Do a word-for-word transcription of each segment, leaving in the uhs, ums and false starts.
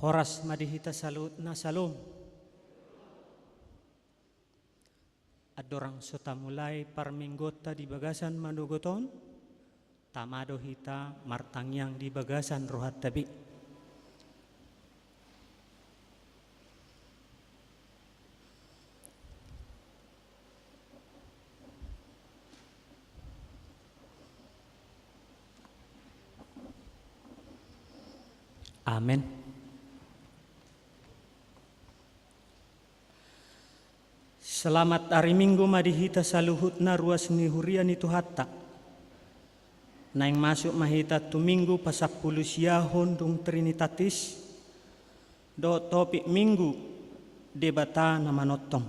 Horas ma di hita saluhutna, Salom. Andorang so tamulai parmingguonta di bagasan manogot on, tama do hita martangiang di bagasan rohanta be. Amen. Selamat ari Minggu ma di hita saluhutna, ruas ni huria ni Tuhanta. Naeng masuk ma hita tu Minggu pasampulu siahon dung Trinitatis, dohot topik Minggu, Debata na manongtong.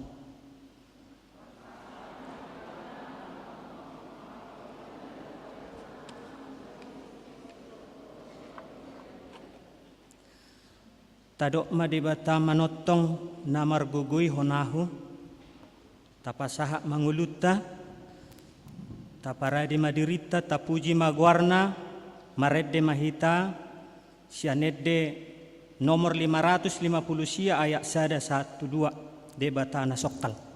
Tadok ma Debata manongtong na margogoihon ahu. Tapasahat ma ngolunta, taparade ma dirinta, tapuji ma goarna. Marende ma hita sian ende nomor lima ratus lima puluh sia, ayat sada sahat tu dua, Debata na songkal.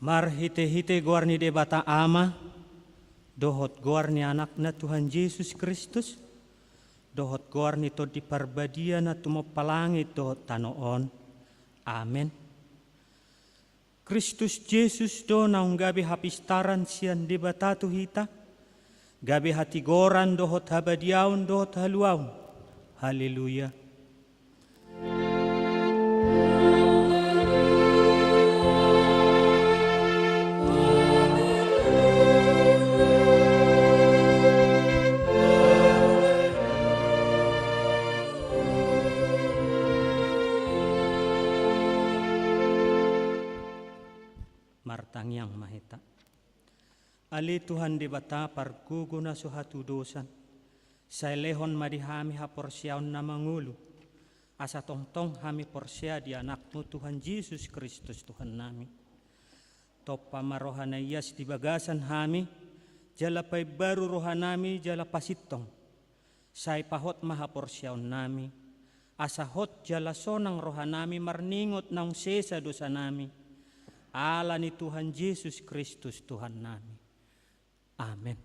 Marhitehite goar ni Debata Ama, dohot goar ni Anakna Tuhan Jesus Kristus, dohot goar ni Tondi Parbadia na tumompa langit dohot tano on. Amen. Kristus Jesus do naung gabe hapistaran sian Debata tu hita, gabe hatigoran dohot habadiaon dohot haluaon. Haleluya. Martangiang ma hita. Ale Tuhan Debata pargogo na so hatudosan, sai lehon ma di hami haporseaon na mangolu, asa tongtong hami porsea di Anakmu Tuhan Jesus Kristus Tuhannami. Tompa ma roha na ias di bagasan hami, jala paimbaru rohanami jala pasintong. Sai pahot ma haporseaonnami, asa hot jala sonang rohanami marningot naung sesa dosanami, ala ni Tuhan Jesus Kristus Tuhannami. Amen.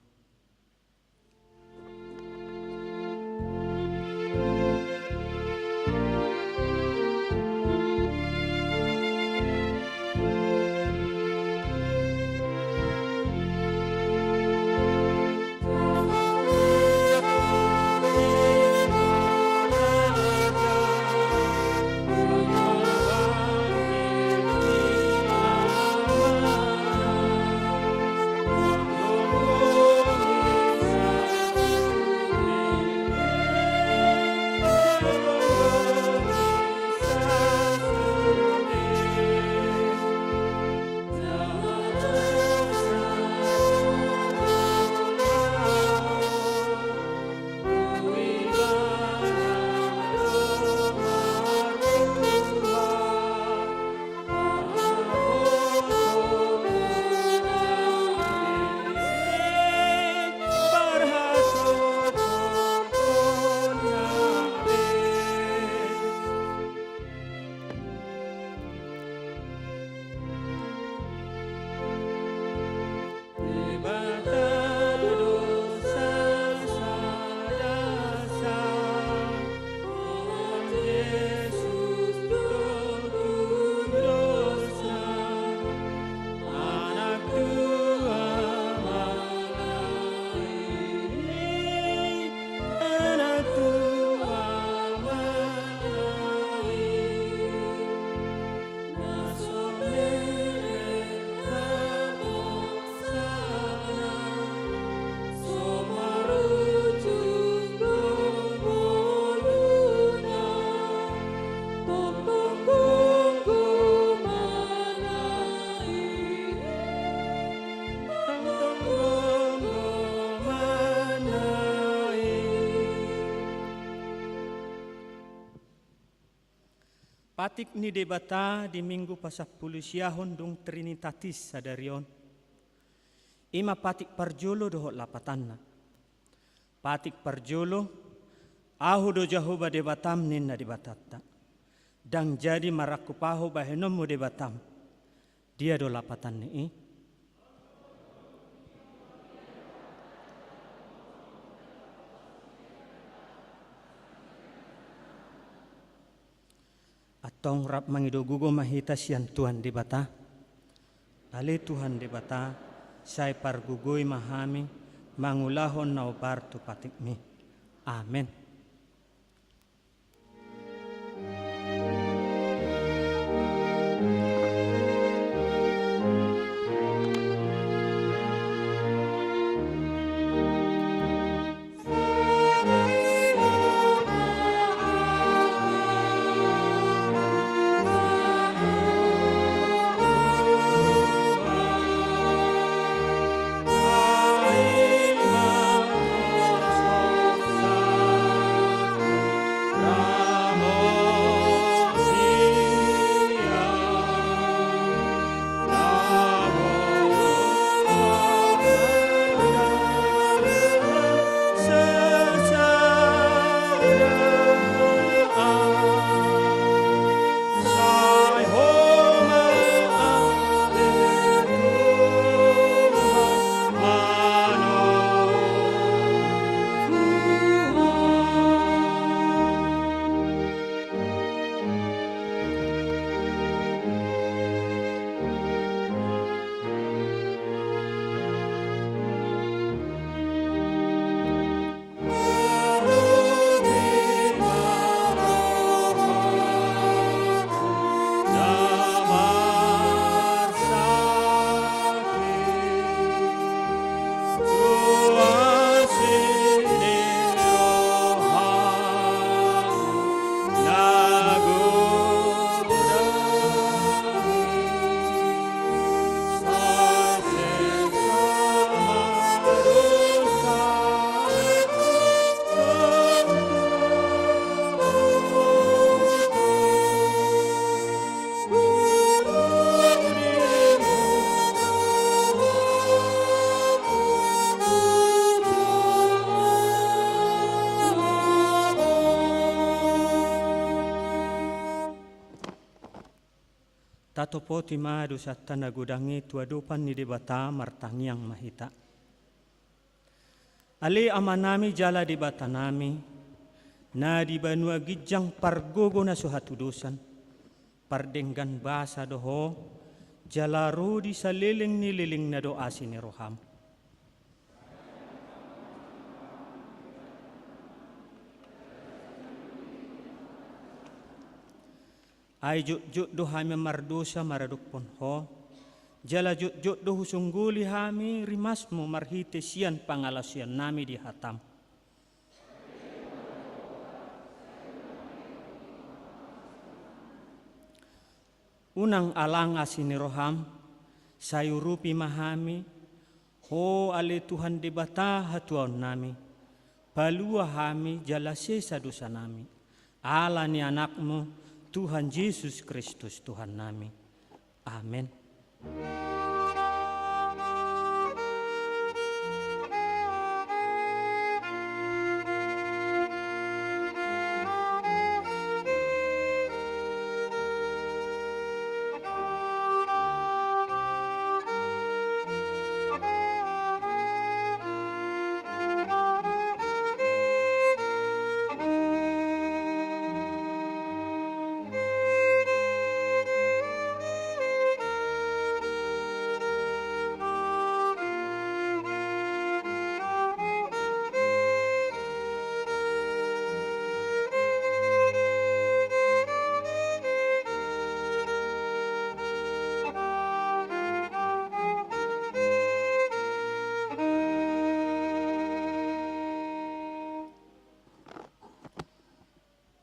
Patik ni Debata di Minggu pasampulu siahon dung Trinitatis sadari on, i ma patik parjolo dohot lapatanna. Patik parjolo, Ahu do Jahowa Debatam, ninna Debatanta. Ndang jadi marangkup Ahu bahenonmu Debatam. Dia do lapatan ni i? Antong rap mangido gogo ma hita sian Tuhan Debata. Ale Tuhan Debata, sai pargogoi ma hami mangulahon na hombar tu patikmi. Amen. Tatopoti ma dosanta na godang i tu adopan ni Debata. Martangiang ma hita. Ale Amanami jala Debatanami, na di banua ginjang pargogo na so hatudosan, pardenggan basa do Ho, jala ro di saleleng ni lelengna do asi ni roham. Ai jotjot do hami mardosa maradophon Ho, jala jotjot do husungguli hami rimasmu marhite sian pangalaosionnami di hatam. Unang alang asi ni roham, sai urupi ma hami, Ho ale Tuhan Debata hatuaonnami, palua hami jala sesa dosanami, ala ni Anakmu, Tuhan Jesus Kristus Tuhannami. Amen.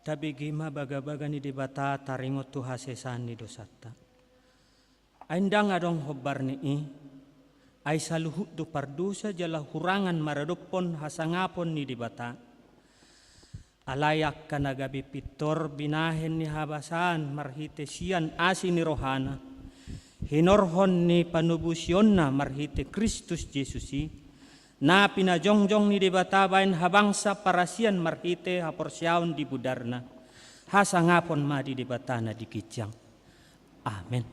Tabege ma bagabaga ni Debata taringot tu hasesaan ni dosanta. Ai ndang adong hombar ni i, ai saluhut do pardosa jala hurangan maradophon hasangapon ni Debata. Alai angka na gabe pintor binahen ni habasaan marhite sian asi ni rohana, hinorhon ni panobusionna marhite Kristus Jesus i, na pinajongjong ni Debata baen habangsa parasian marhite haporseaon di budarna, hasangapon ma di Debata na di ginjang. Amen.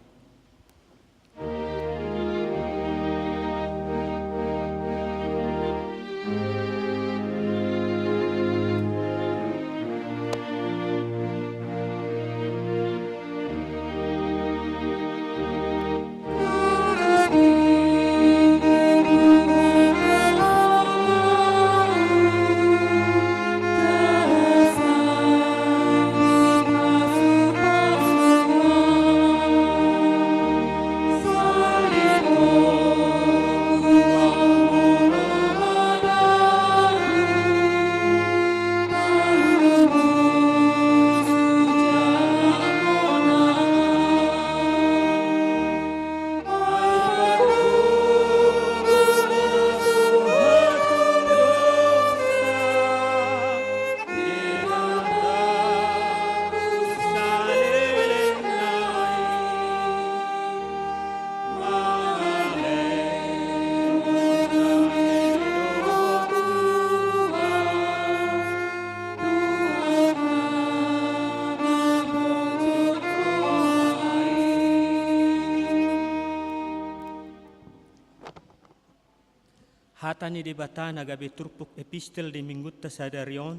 Hata ni Debata na gabe turpuk epistel di minggunta sadari on,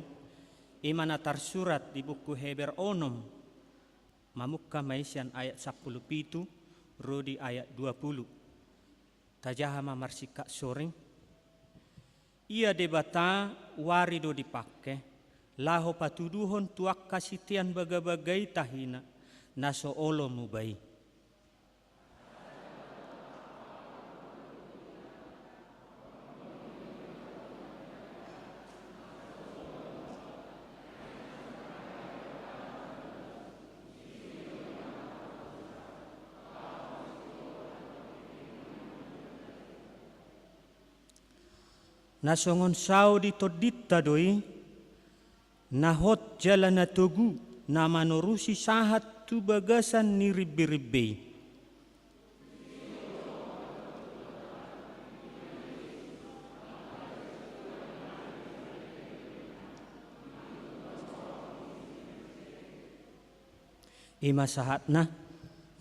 i ma na tarsurat di buku Heber onom, mamungka ma i sian ayat sampulu pitu ro di ayat dua pulu. Tajaha ma marsingkat soring. Ia Debata uari do dipangke, laho patuduhon tu angka sitean bagabaga i tahina, na so olo muba i. Na songon sao di tondinta do i, na hot jala na togu, na manorusi sahat tu bagasan ni rimberimbe i. I ma sahatna,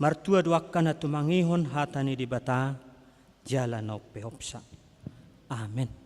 martua do angka na tumangihon hata ni Debata, jala na umpeopsa. Amen.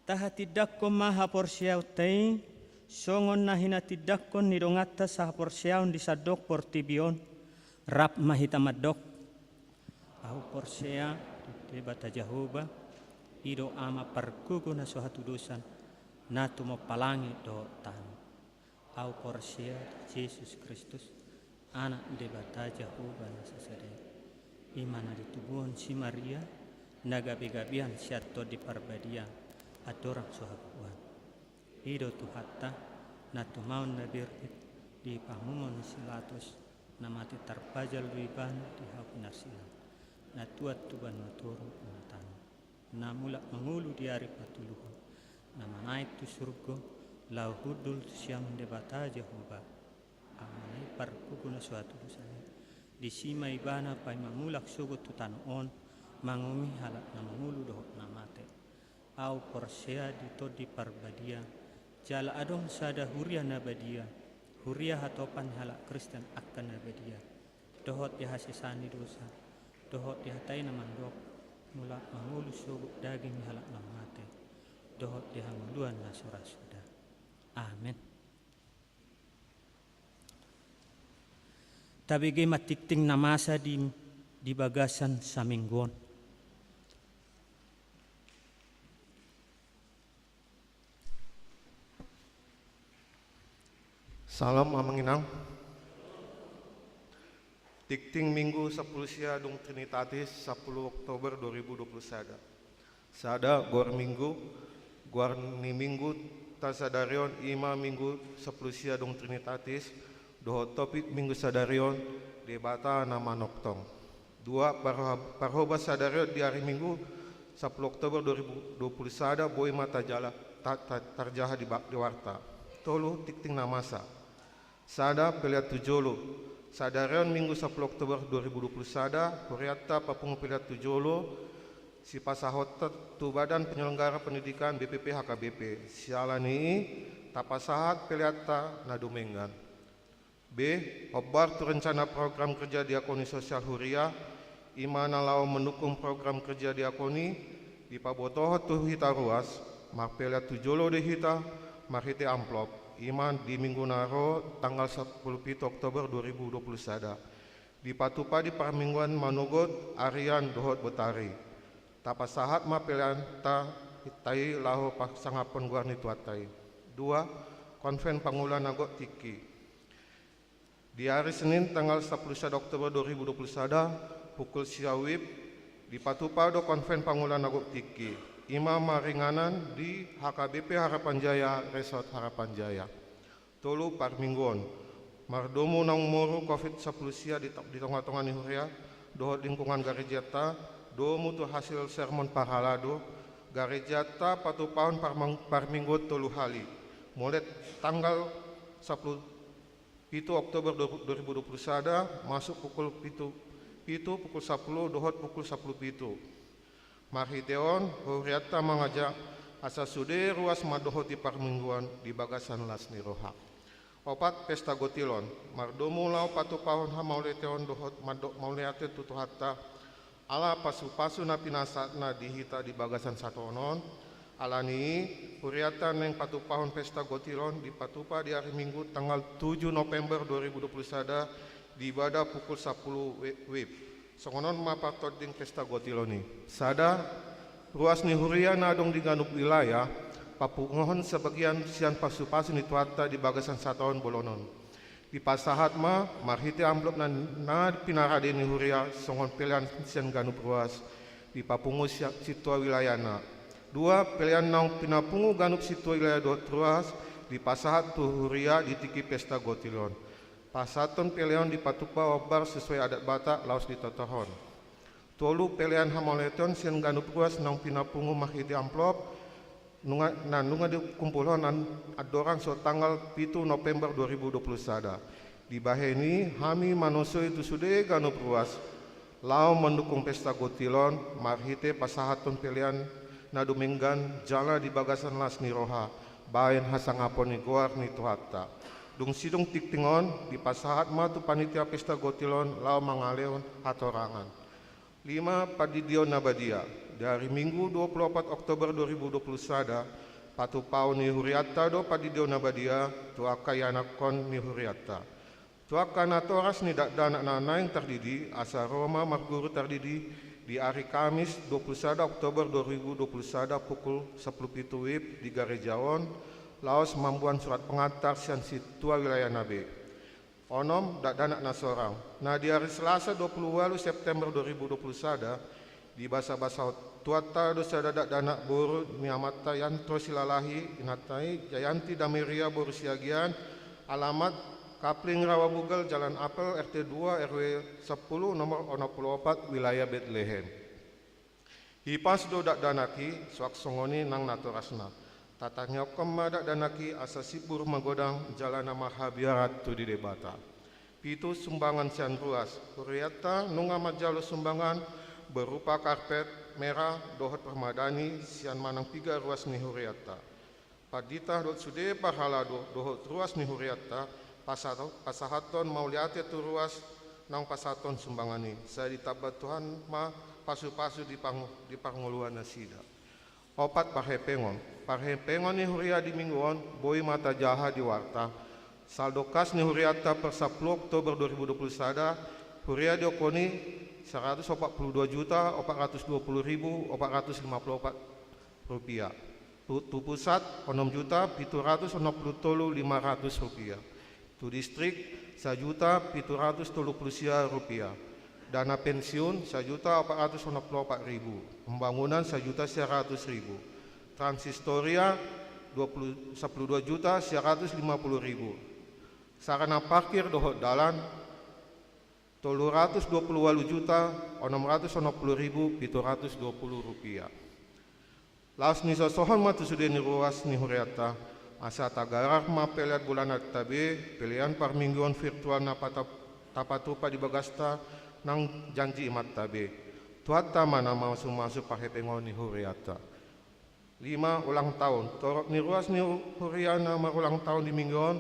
Tahatindangkon ma haporseaonta i Songon na hinatindangkon ni donganta sahaporseaon di sandok portibi on, rap ma hita mandok. Ahu porsea tu Debata Jahowa, i do Ama pargogo na so hatudosan, na tumompa langit dohot tano. Ahu porsea tu Jesus Kristus, Anak Debata Jahowa na sasada i. I ma na ditubuhon si Maria, na gabegabean sian Tondi Parbadia, andorang so hagogoan. I do Tuhanta, na tumaon na birbit di pangumo ni si Pilatus, na mate tarpajal do ibana di hau pinarsilang, na tuat tu banua toru, na tano, na mulak mangolu di ari patoluhon, na manaek tu surgo, laho hundul tu siamun Debata Jahowa, Ama na i pargogo na so hatudosan i. Disi ma ibana paima mulak sogot tu tano on, manguhumi halak na mangolu dohot na mate. Ahu porsea di Tondi Parbadia, jala adong sada huria na badia, huria hatopan ni halak Kristen angka na badia, dohot di hasesaan ni dosa, dohot di hata i na mandok, mulak mangolu sogot daging ni halak na mate, dohot di hangoluan na so ra suda. Amen. Tabege ma tingting na masa di, di bagasan saminggu on. Salam amang inang. Tingting Minggu sampulu sia dung Trinitatis, sampulu Oktober dua ribu dua puluh sada. Sada, goar Minggu. Goar ni Minggu ta sadari on i ma Minggu sampulu sia dung Trinitatis, dohot topik Minggu sadari on, Debata na manongtong. Dua, parhoba, parhoba sadari on di ari Minggu sampulu Oktober dua ribu dua puluh sada, boi ma tajala, ta, ta, tarjaha di ba-, di warta. Tolu, tingting na masa. Sada, pelean tu jolo. Sadari on Minggu sampulu Oktober dua ribu dua puluh sada, hurianta papungu pelean tu jolo, sipasahathon tu Badan Penyelenggara Pendidikan, B P P, H K B P. Siala ni i, tapasahat peleanta na dumenggan. B, hombar tu rencana program kerja diakoni sosial huria, i ma na laho mandukung program kerja diakoni, dipabotohon tu hita ruas, marpelean tu jolo do hita, marhite amplop, i ma di Minggu na ro tanggal sampulu pitu Oktober dua ribu dua puluh sada. Dipatupa di parmingguan manogot, arian dohot botari. Tapasahat ma peleanta, hita i laho pasangaphon goar ni Tuhanta i. Dua, Konven Pangula na gok tingki. Di ari Senin tanggal sampulu sada Oktober dua ribu dua puluh sada, pukul sia wib, dipatupa do Konven Pangula na gok tingki. I ma maringanan di H K B P Harapan Jaya, Resort Harapan Jaya. Tolu, parmingguon. Mardomu naung moru covid sampulu sia di, di tongatonga ni huria dohot lingkungan garejanta, domu tu hasil sermon parhalado, garejanta patupahon parmang-, parmingguon tolu hali. Mulai tanggal sampulu pitu Oktober dua ribu dua puluh sada, masuk pukul pitu, pitu, pukul sampulu dohot pukul sampulu pitu. Marhite on, hurianta mangajak asa sude ruas mandohoti parmingguon di bagasan las ni roha. Opat, pesta gotilon. Mardomu laho patupahon hamauliateon dohot mandok mauliate tu Tuhanta, ala pasupasu na pinasahatna di hita di bagasan sataon on. Ala ni i, hurianta naeng patupahon pesta gotilon dipatupa di ari Minggu tanggal tujuh November dua ribu dua puluh sada, di ibadah pukul sampulu wi-, wib. Songon on ma partording pesta gotilon i. Sada, ruas ni huria na adong di ganup wilayah, papunguhon sebagian sian pasupasu ni Tuhanta di bagasan sataon bolon on. Dipasahat ma, marhite amplop na, na pinarade ni huria, songon pelean sian ganup ruas, dipapungu sia-, sintua wilayahna. Dua, pelean naung pinapungu ganup sintua wilayah dohot ruas, dipasahat tu huria di tingki pesta gotilon. Pasahaton pelean dipatupa hombar sesuai adat Batak laos ditotohon. Tolu, pelean hamauliateon sian ganup ruas naung pinapungu marhite amplop, nunga, na nunga dikumpulhon an-, andorang so tanggal pitu November dua ribu dua puluh sada. Dibahen i, hami manosoi tu sude ganup ruas laho mandukung pesta gotilon, marhite pasahaton pelean na dumenggan jala di bagasan las ni roha, bahen hasangapon ni goar ni Tuhanta. Dung sidung tingting on, dipasahat ma tu panitia pesta gotilon laho mangalehon hatorangan. Lima, pandidion na badia. Di ari Minggu dua puluh opat Oktober dua ribu dua puluh sada, Patupaon ni hurianta do pandidion na badia tu angka ianakhon ni hurianta. Tu angka natoras ni dakdanak na naeng tardidi, asa ro ma marguru tardidi di ari Kamis dua puluh sada Oktober dua ribu dua puluh sada pukul sampulu pitu WIB di gareja on, laos mamboan surat pengantar sian sintua wilayahna be. Onom, dakdanak na sorang. Na di ari Selasa dua puluh ualu September dua ribu dua puluh sada, dibasabasahon tuanta do sada dakdanak boru ni amanta Yanto Silalahi, inanta i Jayanti Dameria boru Siagian, alamat Kapling Rawa Bugal, Jalan Apel, RT dua, RW sepuluh, nomor onom puluh opat, wilayah Betlehem. Hipas do dakdanak i, suang songon i nang natorasna. Tatangihon ma dakdanak i asa simbur magodang, jala na marhabiaran tu di Debata. Pitu, sumbangan sian ruas. Hurianta nunga manjalo sumbangan berupa karpet merah dohot permadani sian manang piga ruas ni hurianta. Pandita dohot sude parhalado dohot ruas ni hurianta pasahat-, pasahathon mauliate tu ruas naung pasahathon sumbangan i. Sai ditamba Tuhan ma pasupasu di pang-, di parngoluan nasida. Opat, parhepengon. Parhepengon ni huria di minggu on boi ma tajaha di warta. Saldo kas ni hurianta per sampulu Oktober dua ribu dua puluh sada, huria diokkon i saratus opat puluh dua juta opat ratus dua puluh ribu opat ratus lima puluh opat rupiah. Tu, tu pusat, onom juta pitu ratus onom puluh tolu lima ratus rupiah. Tu distrik, sajuta pitu ratus tolu puluh sia rupiah. Dana pensiun, sajuta opat ratus onom puluh opat ribu. Pembangunan, sajuta sia ratus ribu. Transitoria, dua puluh, sampulu dua juta sia ratus lima puluh ribu. Sarana parkir dohot dalan, tolu ratus dua puluh ualu juta onom ratus onom puluh ribu pitu ratus dua puluh rupiah. Laos nisosohon ma tu sude ni ruas ni hurianta, asa tagarar ma pelean bulananta be, pelean parmingguon virtual na pata-, tapatupa di bagasta nang janji imanta be. Tuhanta ma na mamasumasu parhepengon ni hurianta. Lima, ulang tahun. Torop ni ruas ni hu-, huria na marulang tahun di minggu on,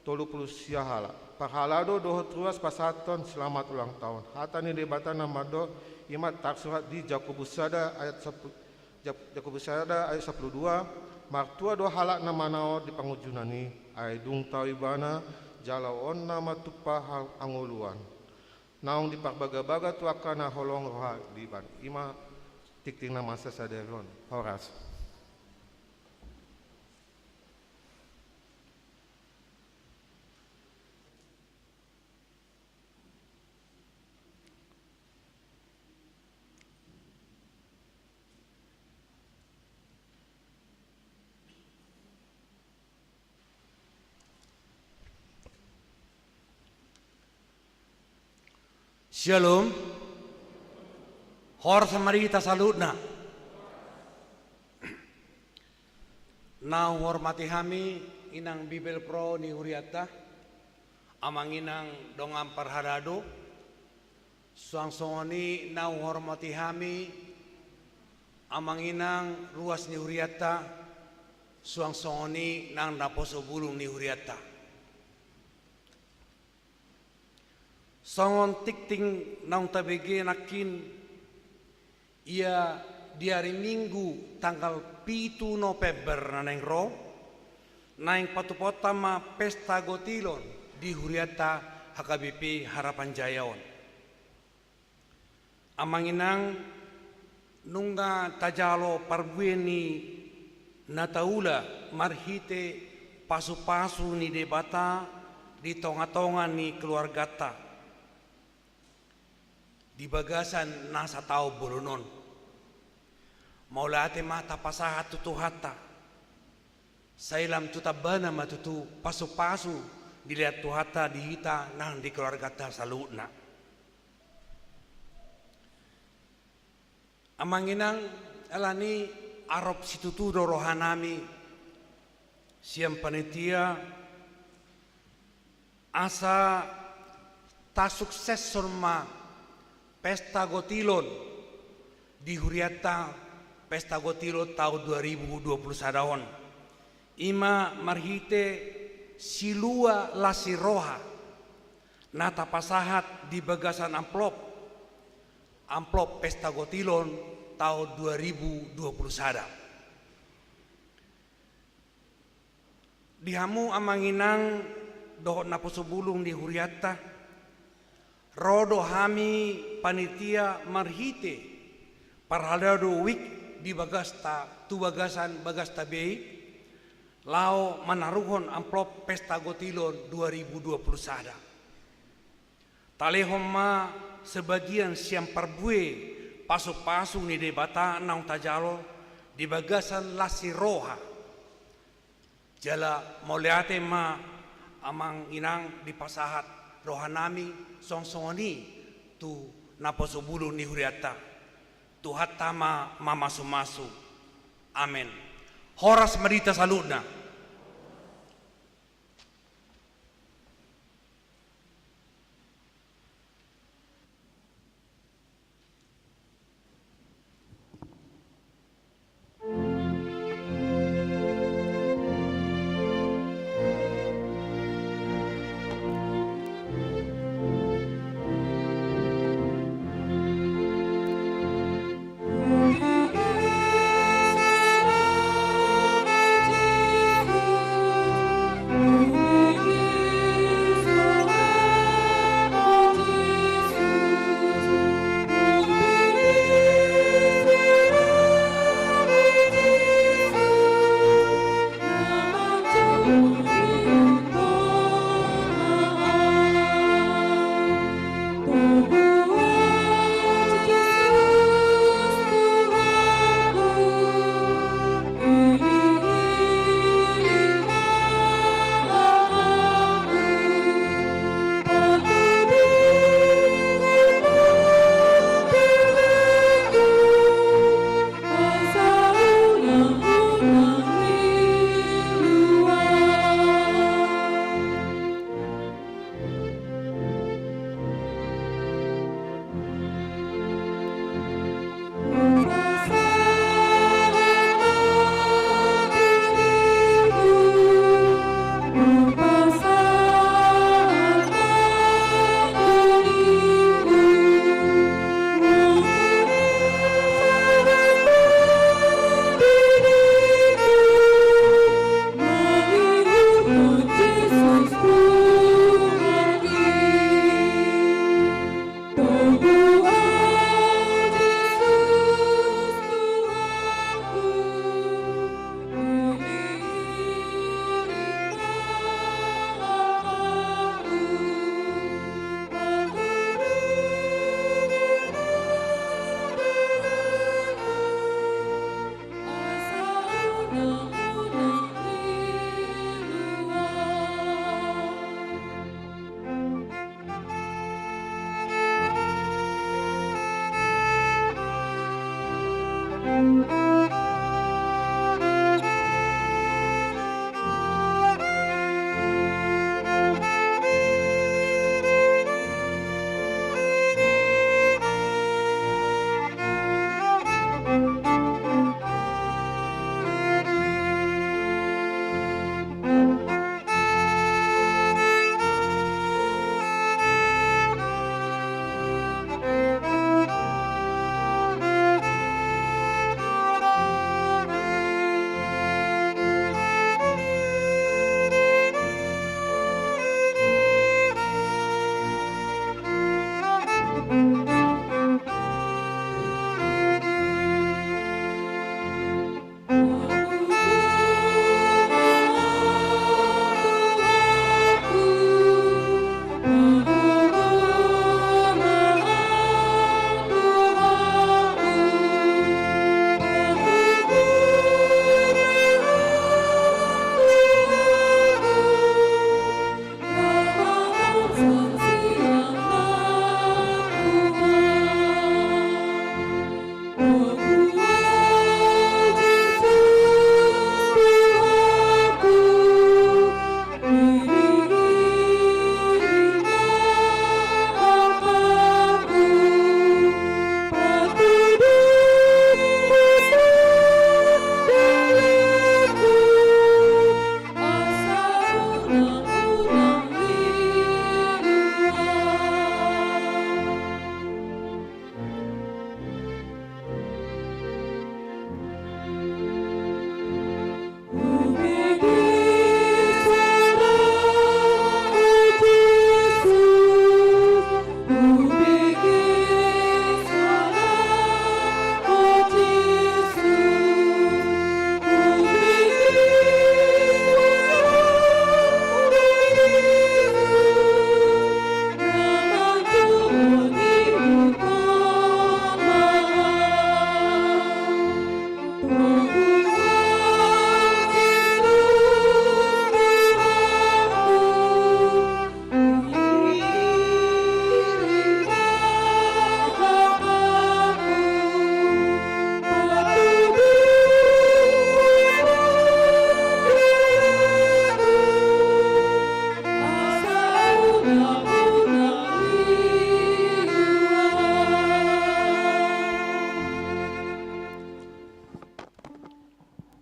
tolu puluh sia halak. Parhalado dohot ruas pasahathon selamat ulang tahun. Hata ni Debata na mandok, i ma tarsurat di Jakobus sada ayat sapu-, Jak-, Jakobus sada ayat sampulu dua, martua do halak na manaon di pangunjunan i, ai dung tau ibana, jala on na matumpa ha-, hangoluan. Naung diparbagabaga tu angka na holong roha di Ibana. I ma tingting na masa sadari on. Horas. Syalom. Horas ma di hita saluhutna. Na huhormati hami inang Bibelvrouw ni hurianta, amang inang dongan parhalado, suang songon i na huhormati hami amang inang ruas ni hurianta, suang songon i nang naposo bulung ni hurianta. Songon tingting naung tabege nangkin, ia di ari Minggu tanggal pitu November na naeng ro, naeng patupaonta ma pesta gotilon di hurianta H K B P Harapan Jaya on. Amang inang, nunga tajalo parbue ni na taula marhite pasupasu ni Debata di tongatonga ni keluarganta, di bagasan na sataon bolon on. Mauliate ma tapasahat tu Tuhanta. Sai lam tu tambana ma tutu pasupasu dilean Tuhanta di hita nang di keluarganta saluhutna. Amang inang, alani arop situtu do rohanami sian panitia, asa tasukseshon ma pesta gotilon di hurianta, pesta gotilon taon dua ribu dua puluh sada on. I ma marhite silua las ni roha na tapasahat di bagasan amplop, amplop pesta gotilon taon dua ribu dua puluh sada. Di hamu amang inang dohot naposo bulung ni hurianta, ro do hami panitia marhite parhalado week di bagasta, tu bagasan bagasta bei, laho manaruhon amplop Pesta Gotilon dua ribu dua puluh sada. Talehon ma sebagian sian parbue pasu-pasu ni Debata naung tajalo di bagasan las ni roha. Jala mauliate ma amang inang dipasahat rohanami songon-songon i tu naposo bulung ni hurianta. Tuhanta ma mamasu-masu. Amen. Horas ma di hita saluhutna.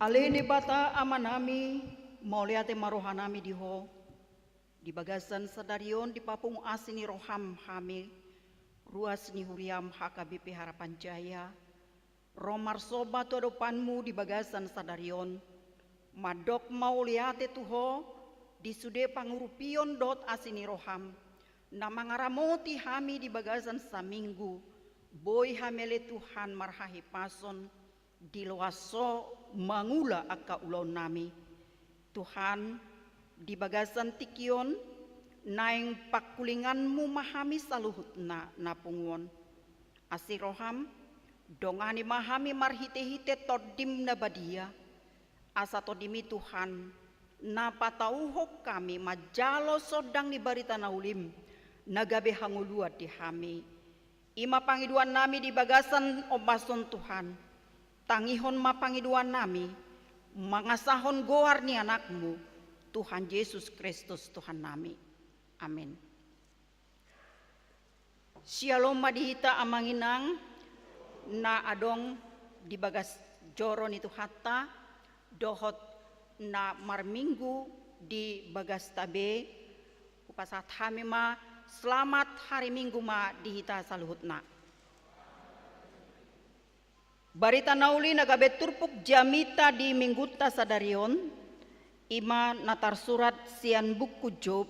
Ale Debata Amanami, mauliate ma rohanami di Ho, di bagasan sadari on dipapungu asi ni roham hami, ruas ni huriam H K B P Harapan Jaya, ro marsomba tu adopanmu di bagasan sadari on, mandok mauliate tu Ho, di sude pangurupion dohot asi ni roham, na mangaramoti hami di bagasan saminggu, boi hami ale Tuhan marhahipason, di loas Ho mangula angka ulaonnami. Tuhan, di bagasan tingki on, naeng pangkulinganmu ma hami saluhutna na pungu on. Asi roham, dongani ma hami marhitehite Tondim na badia, asa Tondim i Tuhan, na patauhon hami manjalo sondang ni barita na ulim, na gabe hangoluan di hami. I ma pangidoannami di bagasan ombas on Tuhan. Tangihon ma pangidoannami, mangasahon goar ni Anakmu, Tuhan Jesus Kristus Tuhannami. Amin. Syalom ma di hita amang inang, na adong di bagas joro ni Tuhanta, dohot na marminggu di bagasta be, hupasahat hami ma, selamat hari Minggu ma di hita saluhutna. Barita na uli na gabe turpuk jamita di minggunta sadari on, i ma na tarsurat sian buku Job,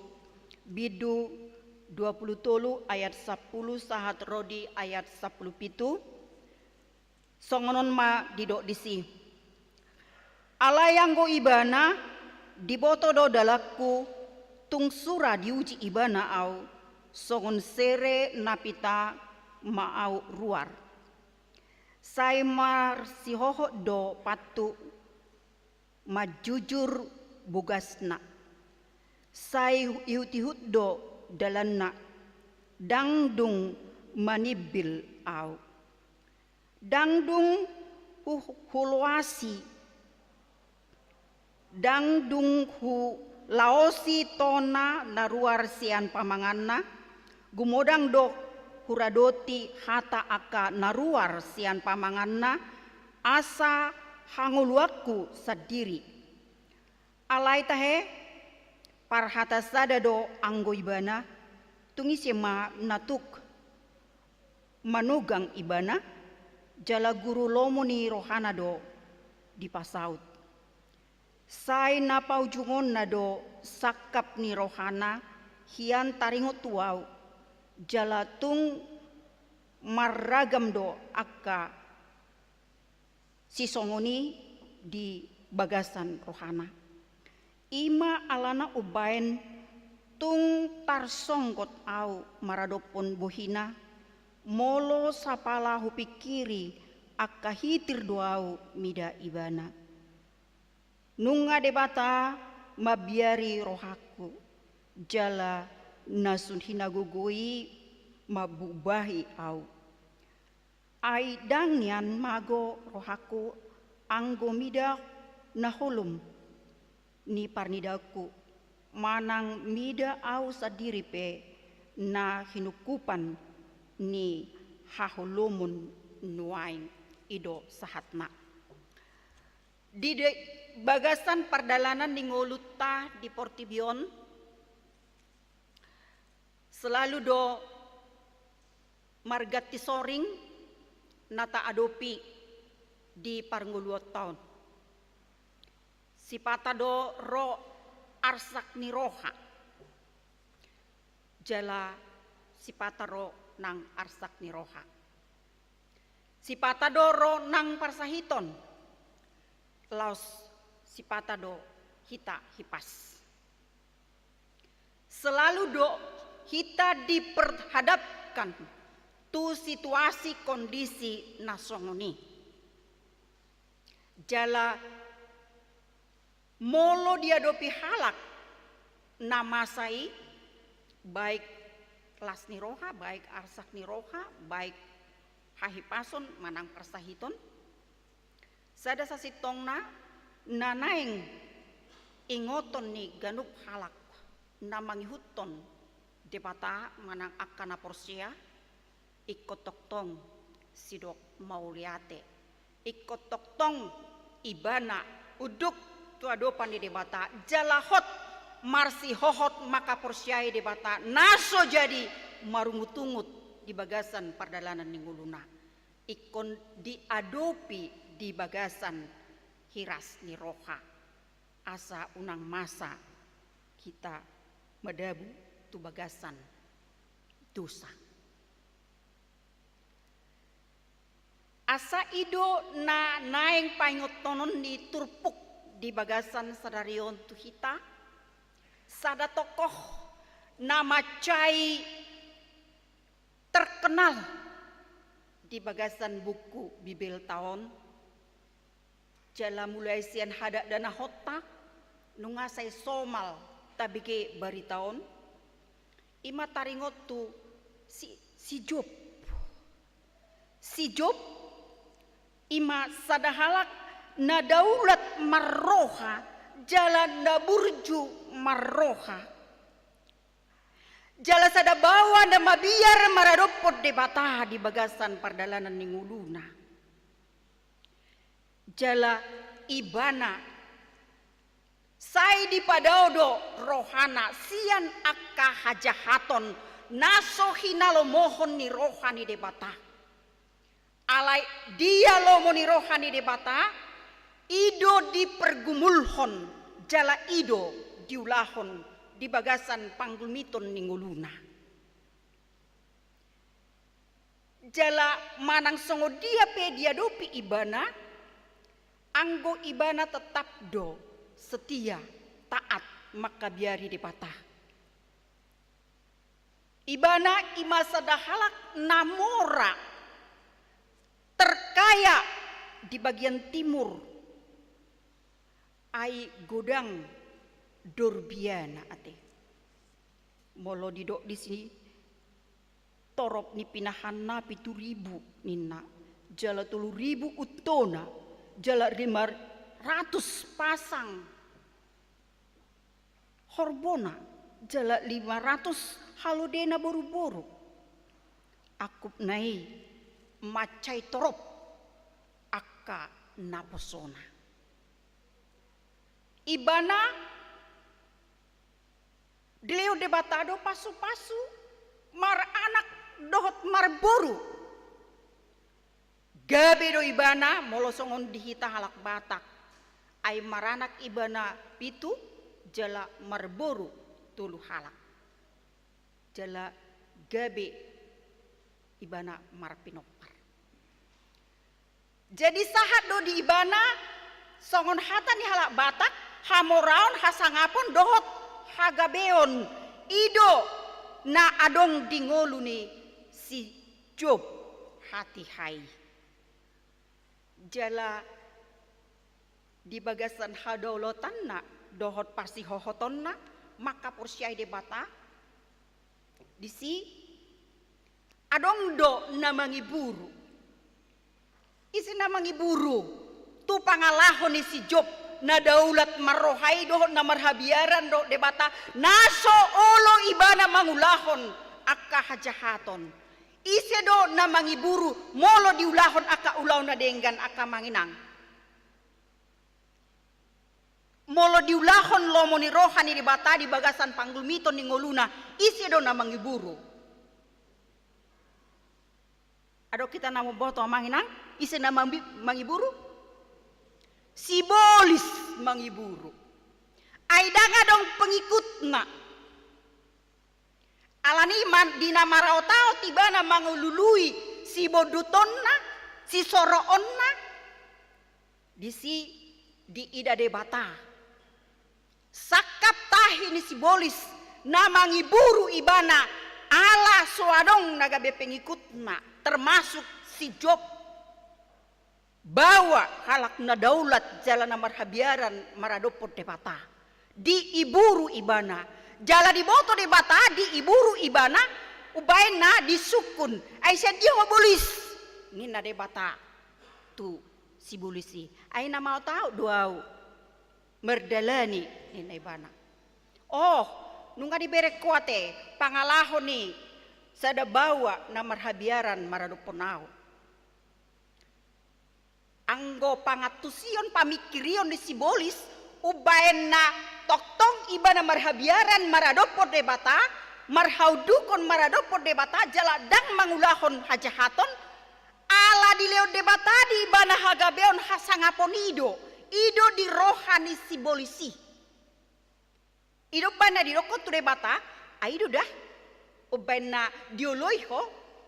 bindu dua pulu tolu ayat sampulu sahat ro di ayat sampulu pitu, songon on ma didok disi. Alai anggo ibana, diboto do dalanku, tung sura diuji ibana au, songon sere na pita ma au ruar. Sai marsihohot do pathu manjujur bogasna. Sai ihutihut do dalanna, ndang dung manimbil au. Ndang dung hu-, huloasi, ndang dung hulaosi tona na ruar sian pamanganna, gumodang do huradoti hata angka na ruar sian pamanganna, asa hangoluanku sandiri. Alai tahe, parhata sada do anggo ibana, tung ise ma na tuk manogang ibana, jala guru lomo ni rohana do dipasaut. Sai na paujungonna do sangkap ni rohana hian taringot tu au, jala tung marragam do angka sisongon i di bagasan rohana. I ma alana umbaen tung tarsonggot au maradophon bohina, molo sapala hupingkiri angka hitir do au mida ibana. Nunga Debata mambiari rohangku, jala na sun hinagogo i mambubahi au. Ai ndang nian mago rohangku anggo mida na holom ni parnidaanku, manang mida au sandiri pe na hinungkupan ni haholomon nuaeng. I do sahatna. Di de-, bagasan pardalanan ni ngolunta di portibi on, selalu do marganti soring na taadopi di parngoluonta on. Sipata do ro arsak ni roha, jala sipata ro nang arsak ni roha. Sipata do ro nang parsahiton, laos sipata do hita hipas. Selalu do hita diperhadapkan tu situasi kondisi na songon i. Jala molo diadopi halak na masa i, baik las ni roha, baik arsak ni roha, baik hahipason manang parsahiton, sada sasintongna na naeng ingoton ni ganup halak na mangihuthon Debata manang angka na porsea, ingkon tongtong sidok mauliate, ingkon tongtong ibana Unduk tu adopan ni Debata, jala hot marsihohot mangkaporseai Debata, na so jadi marungutungut di bagasan pardalanan ni ngoluna. Ingkon diadopi di bagasan hiras ni roha, asa unang masa hita madabu tu bagasan dosa. Asa i do na naeng paingothononni turpuk di bagasan sadari on tu hita, sada tokoh na mansai terkenal di bagasan buku Bibelta on, jala mulai sian hadakdanahonta nunga sai somal tabege barita on, i ma taringot tu si, si Job. Si Job i ma sada halak na daulat marroha, jala na burju marroha. Jala sada baoa na mabiar maradophon Debata di bagasan pardalanan ni ngoluna. Jala ibana sai dipadao do rohana sian angka hajahaton na so hinalomohon ni roha ni Debata. Alai dia lomo ni roha ni Debata, i do dipergumulhon, jala i do diulahon di bagasan panggulmiton ni ngoluna. Jala manang songon dia pe diadopi ibana, anggo ibana tetap do setia, taat, mangkabiari Debata. Ibana i ma sada halak na mora, terkaya di bagian timur. Ai godang dorbiana ate. Molo didok disi, torop ni pinahanna pitu ribu ninna, jala tolu ribu untona, jala lima ratus pasang horbona, jala lima ratus halodena boruboru. Angkupna i mansai torop angka naposona. Ibana dilehon Debata do pasupasu maranak dohot marboru. Gabe do ibana, molo songon di hita halak Batak, ai maranak ibana pitu, jala marboru tolu halak. Jala gabe ibana marpinompar. Jadi sahat do di ibana, songon hata ni halak Batak, hamoraon, hasangapon dohot hagabeon, i do na adong di ngolu ni si Job hatiha i. Jala di bagasan hadaulatanna dohot parsihohotonna mangkaporseai Debata, disi adong do na mangiburu. Ise na mangiburu tu pangalaho ni si Job na daulat marroha i dohot na marhabiaran dohot Debata, na so olo ibana mangulahon angka hajahaton? Ise do na mangiburu molo diulahon angka ulaon na denggan, angka amang inang? Molo diulahon lomo ni roha ni Debata di bagasan panggulmiton ni ngoluna, ise do na mangiburu? Adong hita na mamboto, amang inang, ise na mambi-, mangiburu? Sibolis mangiburu. Ai ndang adong pengikutna. Alani i ma di na maraotaot ibana mangalului sibondutonna, sisoroonna, disi diida Debata. Sangkap tahi ni sibolis na mangiburu ibana ala so adong na gabe pengikutna, termasuk si Job. Baoa halak na daulat jala na marhabiaran maradophon Debata. Diiburu ibana. Jala diboto Debata, diiburu ibana, umbahen na disungkun. Ai sian dia ho bolis? Ninna Debata tu sibolis i. Ai na maraotaot do ahu mardalani, ninna ibana. Oh, nunga dibereng ho ate pangalaho ni sada baoa na marhabiaran maradophon ahu. Anggo pangantusion, pamingkirion ni sibolis, umbaen na tongtong ibana marhabiaran maradophon Debata, marhaundukhon maradophon Debata, jala ndang mangulahon hajahaton, ala dilehon Debata di ibana hagabeon hasangapon i do, i do di roha ni sibolis i. I do umbaen na didokkon tu Debata, ai i do da, umbaen na dioloi ho,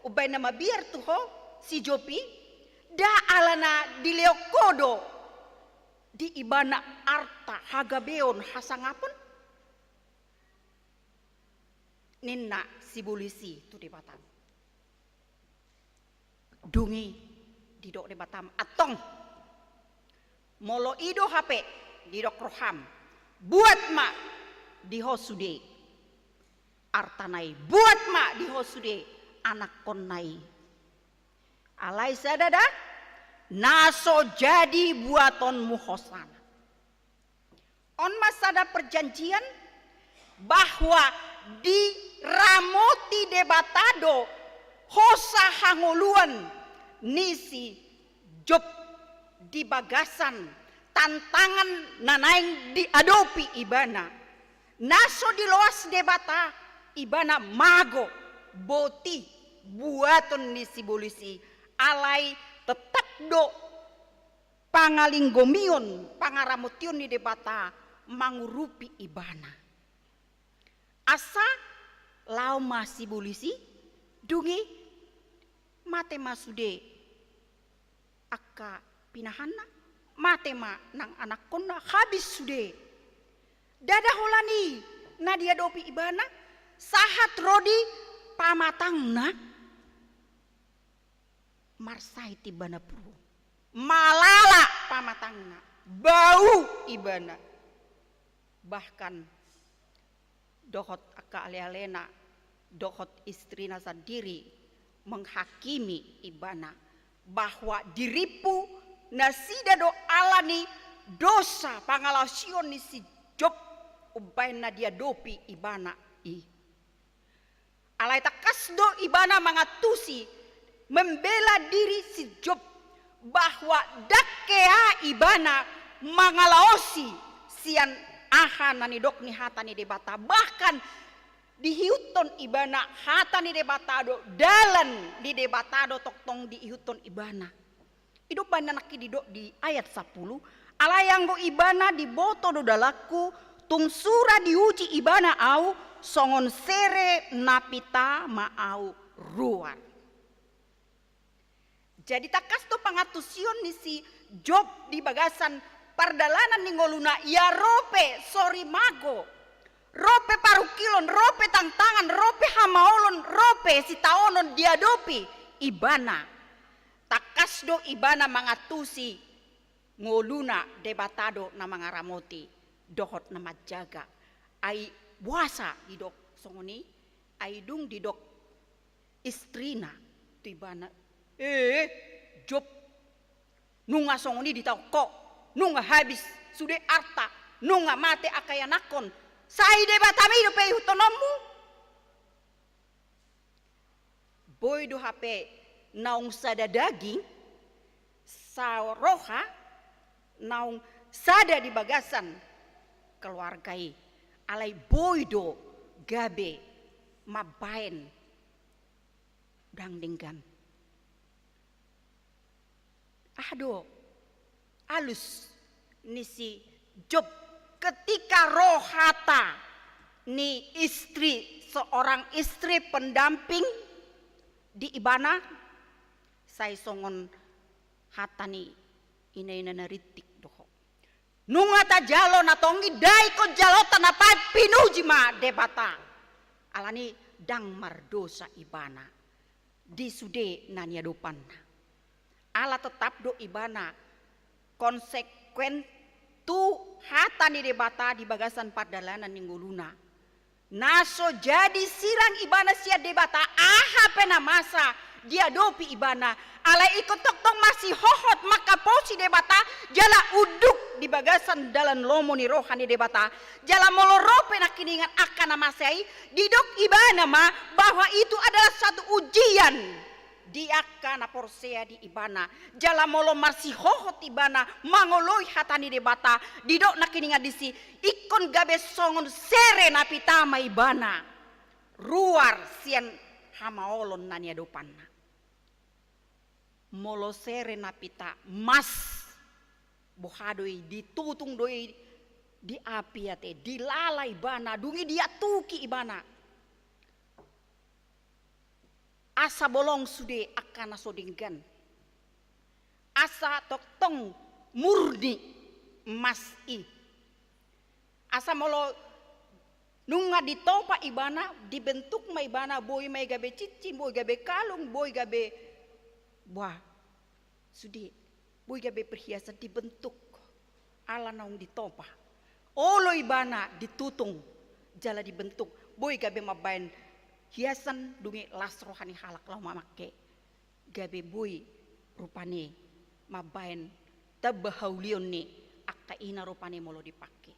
umbaen na mabiar tu ho si Job i, nda alana dilehon ho do di ibana arta, hagabeon, hasangapon, ninna sibolis i tu Debata. Dung i didok Debata ma, antong, molo i do hape didok roham, buat ma di ho sude artana i, buat ma di ho sude anakkonna i. Alai sada da, na so jadi buatonmu hosana. On ma sada perjanjian bahwa diramoti Debata do hosa hangoluan ni si Job di bagasan tantangan na naeng diadopi ibana. Na so diloas Debata, ibana mago, boti buaton ni sibolis i, alai tetap do pangalinggomion, pangaramotion ni Debata mangurupi ibana. Asa laho ma sibolis i, dung i mate ma sude angka pinahanna, mate ma nang anakkonna, habis sude. Ndada holan i na diadopi ibana, sahat ro di pamatangna, marsahit ibana puru. Malala pamatangna, bau ibana. Bahkan dohot angka alealena, dohot istrina sandiri menghakimi ibana bahwa dirimpu nasida do alani dosa pangalaosion ni si Job umbaen na diadopi ibana i. Alai tangkas do ibana mangantusi, membela diri si Job, bahwa ndang hea ibana mangalaosi sian aha na nidok ni hata ni Debata. Bahkan diihuthon ibana hata ni Debata do, dalan ni Debata do tongtong diihuthon ibana. I do umbaen na nangkin didok di ayat sampulu, alai anggo ibana diboto do dalanku, tung sura diuji ibana ahu, songon sere na pita ma ahu ruar. Jadi tangkas do pangantusion ni si Job di bagasan pardalanan ni ngoluna, ia ro pe sori mago, ro pe parungkilon, ro pe tantangan, ro pe hamaolon, ro pe sitaonon diadopi ibana. Tangkas do ibana mangantusi ngoluna Debata do na mangaramoti dohot na manjaga. Ai boasa didok songon i? Ai dung didok istrina tu ibana, eh, Job, nunga songon i ditaon ho, nunga habis sude arta, nunga mate angka ianakhon, sai Debatami dope ihuthononmu. Boi do hape naung sada daging, saroha, naung sada di bagasan keluarga i, alai boi do gabe mambaen ndang denggan. Aha do alus ni si Job ketika ro hata ni istri, seorang istri pendamping di ibana, sai songon hata ni inaina na rintik do ho. Nunga tajalo na tong i, dai ingkon jalonta na paet, pinuji ma Debata. Alani ndang mardosa ibana di sude na niadopanna. Ala tetap do ibana konsekuen tu hata ni Debata di bagasan pardalanan ni ngoluna. Na so jadi sirang ibana sian Debata, aha pe na masa diadopi ibana, alai ingkon tongtong masihohot mangkaposi Debata, jala unduk di bagasan dalan lomo ni roha ni Debata. Jala molo ro pe nangkiningan angka na masa i, didok ibana ma bahwa itu adalah satu ujian. di angka na porsea di ibana. Jala molo marsihohot ibana mangoloi hata ni Debata, didok nangkiningan disi, ingkon gabe songon sere na pita ma ibana ruar sian hamaolon na niadopanna. Molo sere na pita, mas, boha do i, ditutung do i di api ate, dilala ibana, dung i diantuki ibana. Asa bolong sude angka na so denggan. Asa tongtong murni mas i. Asa molo nunga ditopa ibana, dibentuk ma ibana, boi ma i gabe cincin, boi gabe kalung, boi gabe, bah, sude, boi gabe perhiasan, dibentuk. Ala naung ditopa. Olo ibana ditutung, jala dibentuk. Boi gabe mambaen hiasan, dung i las roha ni halak laho mamangke. Gabe boi rupani mambaen tamba haulion ni angka ina rupani molo dipangke.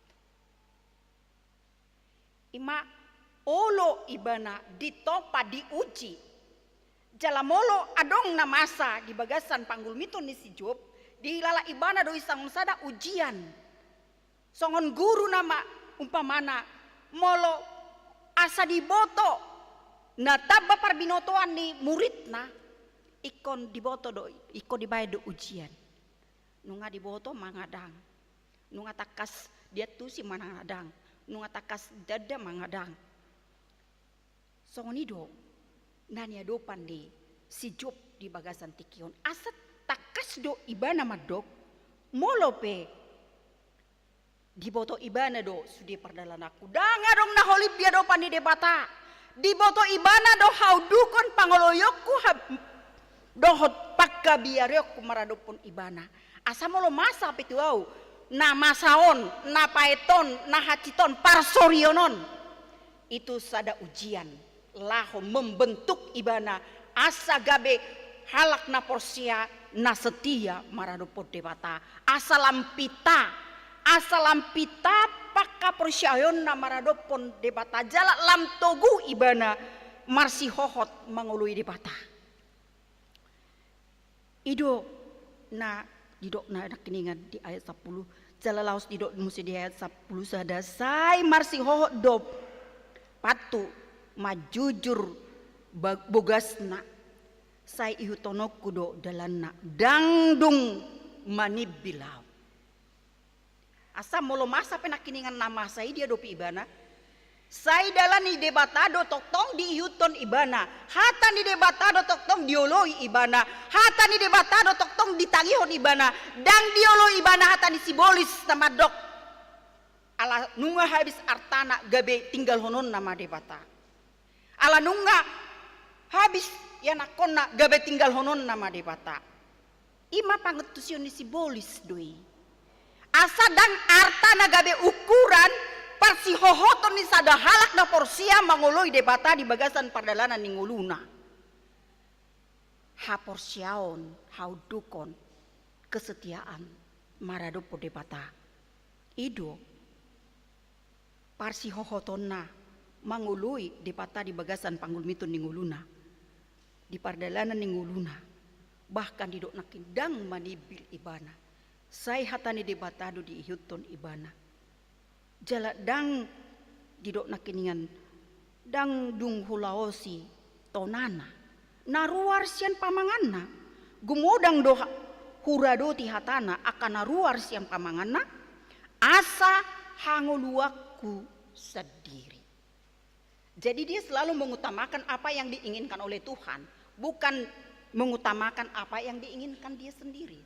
I ma olo ibana ditopa, diuji. Jala molo adong na masa di bagasan panggulmiton ni si Job, dilala ibana do i songon sada ujian. Songon guru nama umpamana, molo asa diboto na tamba parbinotoan ni muridna, ingkon diboto do, ingkon dibaen do ujian. Nunga diboto mangadang. Nunga tangkas diantusi mangadang. Nunga tangkas janda mangadang. Songon i do na niadopan ni si Job di bagasan tingki on. Asa tangkas do ibana mandok, molo pe diboto ibana do sude pardalananku, ndang adong na holim di adopan ni Debata. Diboto ibana do haundukon pangoloionku, ha-, dohot panggabearionku maradophon ibana. Asa molo masa pe tu ahu, na masa on, na paet on, na hansit on, parsorion on, itu sada ujian laho membentuk ibana asa gabe halak na porsea na setia maradophon Debata. Asa lam pita, asa lam pita panghaporseaonna maradophon Debata, jala lam togu ibana marsihohot mangoloi Debata. I do na didok na nangkiningan di ayat sampulu, jala laos didok muse di ayat sampulu sada, sai marsihohot do pathu, manjujur ba-, bogasna, sai ihuthononku do dalanna, ndang dung manimbil ahu. Asa molo masa pe nangkiningan na masa i diadopi ibana, sai dalan ni Debata do tongtong diihuthon ibana, hata ni Debata do tongtong dioloi ibana, hata ni Debata do tongtong ditangihon ibana, ndang dioloi ibana hata ni sibolis na mandok, ala nunga habis artana gabe tinggalhononna ma Debata. Ala nunga habis ianakkonna gabe tinggalhononna ma Debata. I ma pangantusion ni sibolis do i. Asa ndang arta na gabe ukuran parsihohoton ni sada halak na porsea mangoloi Debata di bagasan pardalanan ni ngoluna. Haporseaon, haundukon, kesetiaan maradophon Debata. I do parsihohotonna mangoloi Debata di bagasan panggulmiton ni ngoluna, di pardalanan ni ngoluna, bahkan didok nangkin ndang manimbil ibana, sai hata ni Debata do diihuthon ibana. Jala ndang didok nangkiningan, ndang dung hulaosi tonana na ruar sian pamanganna. Gumodang do ha-, huradoti hatana angka na ruar sian pamanganna, asa hangoluanku sandiri. Jadi dia selalu mengutamakan apa yang diinginkan oleh Tuhan, bukan mengutamakan apa yang diinginkan dia sendiri.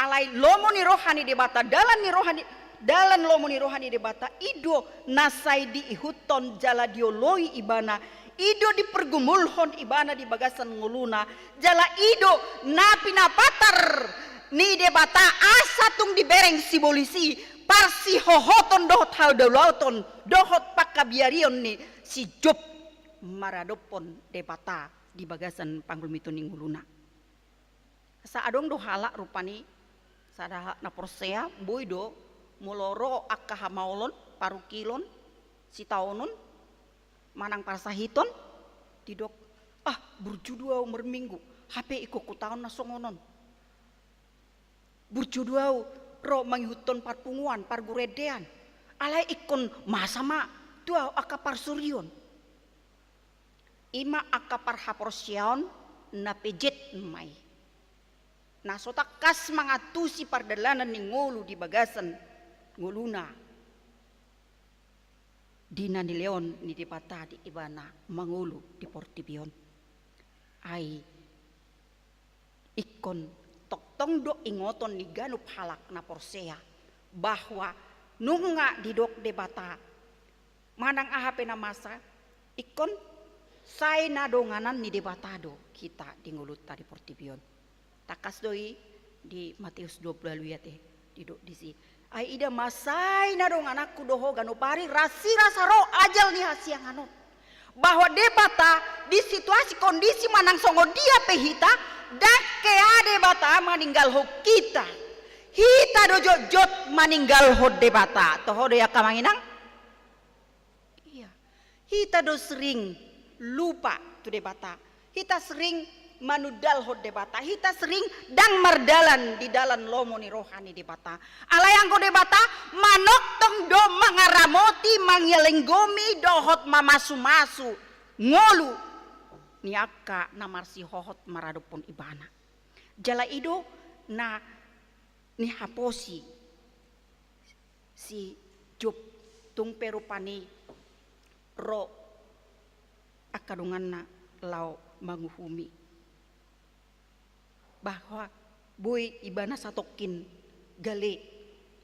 Alai lomo ni roha ni Debata, dalan ni roha ni, dalan lomo ni roha ni Debata, i do na sai diihuthon jala dioloi ibana, i do dipergumulhon ibana di bagasan ngoluna, jala i do na pinapatar ni Debata asa tung dibereng sibolis i parsihohoton dohot hadaulaton dohot panggabearion ni si Job maradophon Debata di bagasan panggulmiton ni ngoluna. Asa adong do halak rupani, sada halak na porsea, boi do molo ro angka hamaolon, parungkilon, sitaonon, manang parsahiton, didok, Ah, burju do au marminggu, hape ingkon hutaon na songon on. Burju do au ro mangihuthon parpunguan, pargurendean. Alai ingkon masa ma tu au angka parsorion. I ma angka parhaporseaon na pejet ma i, na so tangkas mangantusi pardalanan ni ngolu di bagasan ngoluna di na nilehon ni Debata di ibana mangolu di portibi on. Ai ingkon tongtong do ingoton ni ganup halak na porsea bahwa nunga didok Debata manang aha pe na masa, ingkon sai na donganan ni Debata do hita di ngolunta di portibi on. Tangkas do i di Mateus dua pulu ualu i ate, didok disi: Ai ida ma, sai na dongananku do ho ganup ari, rasirasa ro ajal ni hasiangan on. Bahwa Debata di situasi kondisi manang songon dia pe hita, ndang hea Debata maninggalhon hita. Hita do jotjot maninggalhon Debata. Toho do i angka amang inang? Iya. Hita do sering lupa tu Debata. Hita sering manundalhon Debata. Hita sering ndang mardalan di dalan lomo ni roha ni Debata. Alai anggo Debata manongtong do mangaramoti, mangalinggomi dohot mamasumasu ngolu ni angka na marsihohot maradophon ibana. Jala i do na nihaposi si Job, tung pe rupani ro angka donganna laho manguhumi bahwa boi ibana satongkin gale.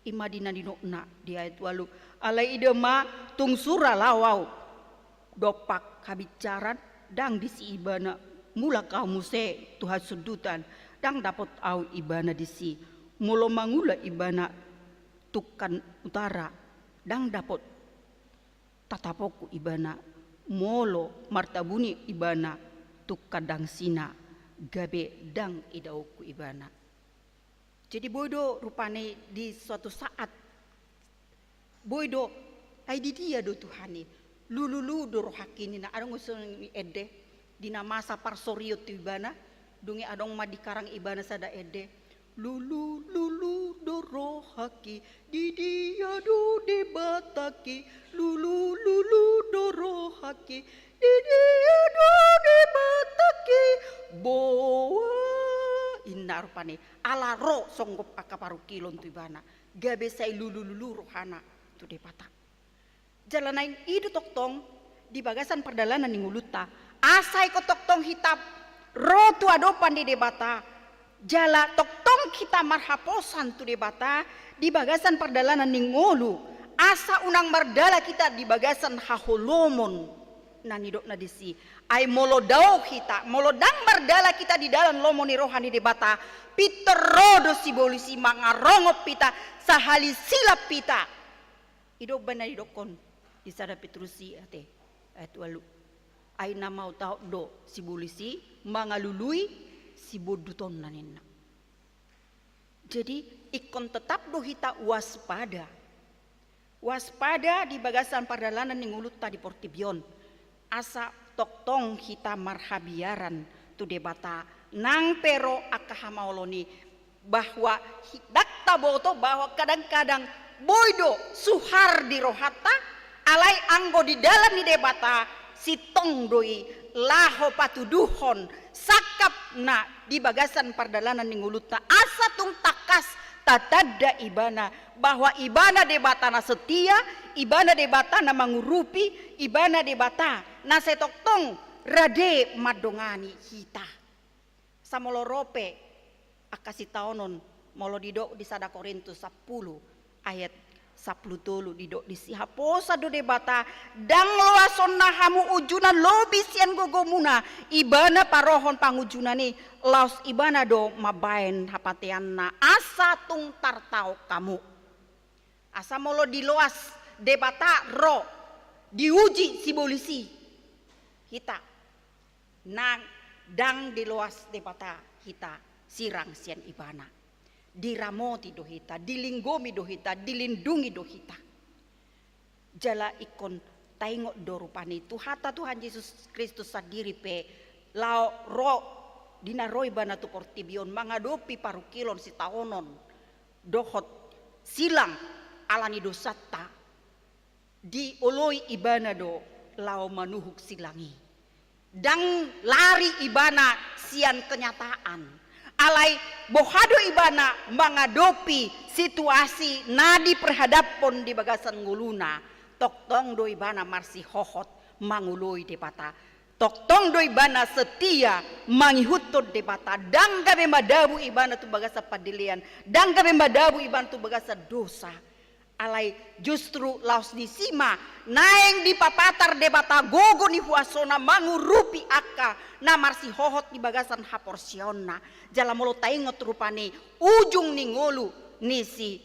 I ma di na nidokna di ayat ualu: Alai ida ma, tung sura laho au dompak habinsaran, ndang disi ibana, mulak au muse tu hasundutan, ndang dapot au ibana disi. Molo mangula ibana tungkan utara, ndang dapot tataponku ibana. Molo martabuni ibana tungkan dangsina, gabe ndang idaonku ibana. Jadi boi do rupani di suatu saat, boi do, ai di dia do Tuhan i? Lululu do rohangki ninna. Adong do songon i ende di na masa parsorion tu ibana, dung i adong ma dikarang ibana sada ende: Lululu do rohangki, di dia do Debatangki? Lululu do rohangki, di dia do Debatangki? Boa, inna rupani. Ala ro songgop angka parungkilon tu ibana, gabe sai lulululu rohana tu Debata. Jala naeng i do tongtong di bagasan pardalanan ni ngolunta, asa ingkon tongtong hita ro tu adopan ni Debata, jala tongtong hita marhaposan tu Debata di bagasan pardalanan ni ngolu, asa unang mardalan hita di bagasan haholomon. Na nidokna disi, ai molo dao hita, molo ndang mardalan hita di dalan lomo ni roha ni Debata, pintor ro do sibolis i mangarongop hita, sahali silap hita. I do umbahen na nidokkon di sada Petrus i ate, ayat ualu: Ai na mautaon do sibolis i mangalului sibondutonna ninna. Jadi ingkon tetap do hita waspada. Waspada di bagasan pardalanan ni ngolunta di portibi on, asa tongtong hita marhabiaran tu Debata nang pe ro angka hamaolon i, bahwa hi-, ndang taboto bahwa kadang-kadang boi do suhar di rohanta, alai anggo di dalan ni Debata sintong do i laho patuduhon sangkapna di bagasan pardalanan ni ngolunta, asa tung tangkas tatanda ibana bahwa ibana Debata na setia, ibana Debata na mangurupi, ibana Debata na sai tongtong rade mandongani hita. Asa molo ro pe angka sitaonon, molo didok di sada Korintus sampulu ayat sampulu tolu, didok disi: Haposan do Debata, ndang loasonna hamu ujunan lobi sian gogomuna. Ibana parohon pangujunan i, laos ibana do mambahen hapateanna asa tung tartaon hamu. Asa molo diloas Debata ro, diuji sibolis i hita, nang ndang diloas Debata hita, sirang sian ibana, diramoti do hita, dilinggomi do hita, dilindungi do hita. Jala ingkon taingot do rupani Tuhanta Tuhan Jesus Kristus sandiri pe laho ro di na ro ibana tu portibi on mangadopi parungkilon sitaonon dohot silang ala ni dosanta, dioloi ibana do laho manuhuk silang i. Ndang lari ibana sian kenyataan. Alai boha do ibana mangadopi situasi na diperhadaphon di bagasan ngoluna, tongtong do ibana marsihohot mangoloi Debata. Tongtong do ibana setia mangihuthon Debata, ndang gabe madabu ibana tu bagasan pandelean, ndang gabe madabu ibana tu bagasan dosa. Alai justru laos disi ma naeng dipapatar Debata gogo ni huasona mangurupi angka na marsihohot di bagasan haporseaonna. Jala molo taingot rupani ujung ni ngolu ni si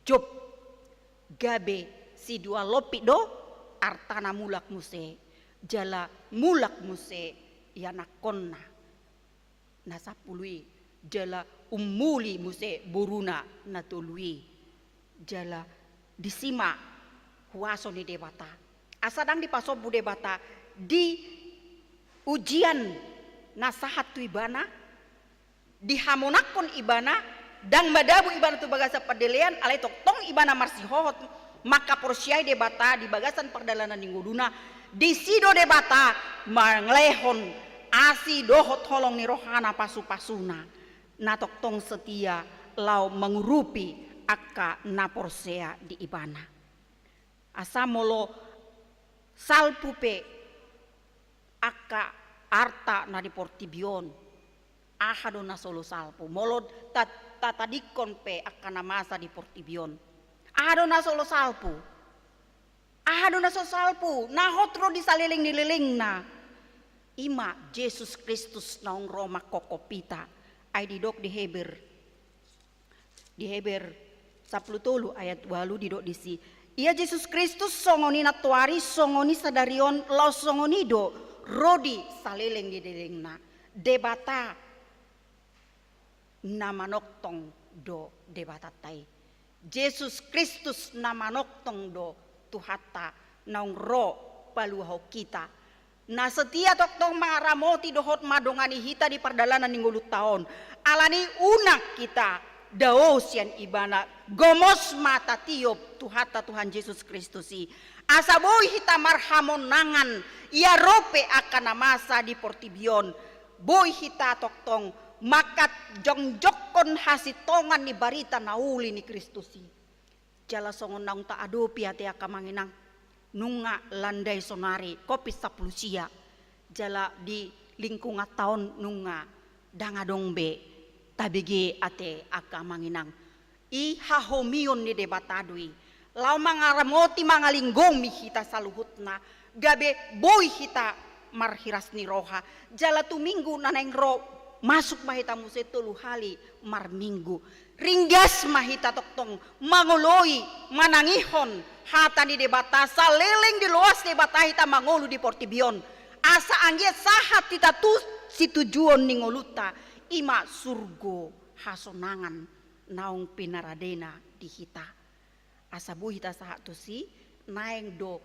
Job, gabe sidua lompit do artana mulak muse, jala mulak muse ianakkonna na sampulu i, jala ummuli muse boruna na tolu i. Jala disi ma huaso ni Debata. Asa ndang dipasombu Debata di ujian na sahat tu ibana, dihamonangkon ibana, ndang madabu ibana tu bagasan pandelean, alai tongtong ibana marsihohot mangkaporseai Debata di bagasan pardalanan ni ngoluna. Disi do Debata mangalehon asi dohot holong ni rohana, pasupasuna na tongtong setia laho mangurupi angka na porsea di ibana. Asa molo salpu pe angka arta na di portibi on, aha do na so olo salpu? Molo ta-, tatadingkon pe angka na masa di portibi on, aha do na so olo salpu? Aha do na so salpu? Na hot ro di saleleng ni lelengna. I ma Jesus Kristus naung ro manghophop hita. Ai didok di Heber, di Heber sampulu tolu ayat ualu didok disi: Ia Jesus Kristus songon i nantoari, songon i sadari on, laos songon i do ro di saleleng ni lelengna. Debata na manongtong do Debatanta i. Jesus Kristus na manongtong do Tuhanta naung ro paluahon hita. Na setia tongtong mangaramoti dohot mandongani hita di pardalanan ni ngolunta on. Alani unang hita dao sian ibana, gomos ma tatiop Tuhanta Tuhan Jesus Kristus i. Asa boi hita marhamonangan, ia ro pe angka na masa di portibi on. Boi hita tongtong mangkajongjongkon hasintongan ni barita na uli ni Kristus i. Jala songon naung taadopi ate angka amang inang, nunga landai sonari covid sampulu sia. Jala di lingkunganta on nunga ndang adong be tabege ate angka amang inang. I hahomion ni Debata do i. Laho mangaramoti, mangalinggomi hita saluhutna, gabe boi hita marhiras ni roha. Jala tu minggu na naeng ro, masuk ma hita muse tolu hali marminggu. Ringgas ma hita tongtong mangoloi, manangihon hata ni Debata, saleleng diloas Debata hita mangolu di portibi on. Asa anggiat sahat hita tu situjuon ni ngolunta, i ma surgo hasonangan naung pinaradena di hita. Asa boi hita sahat tusi, naeng do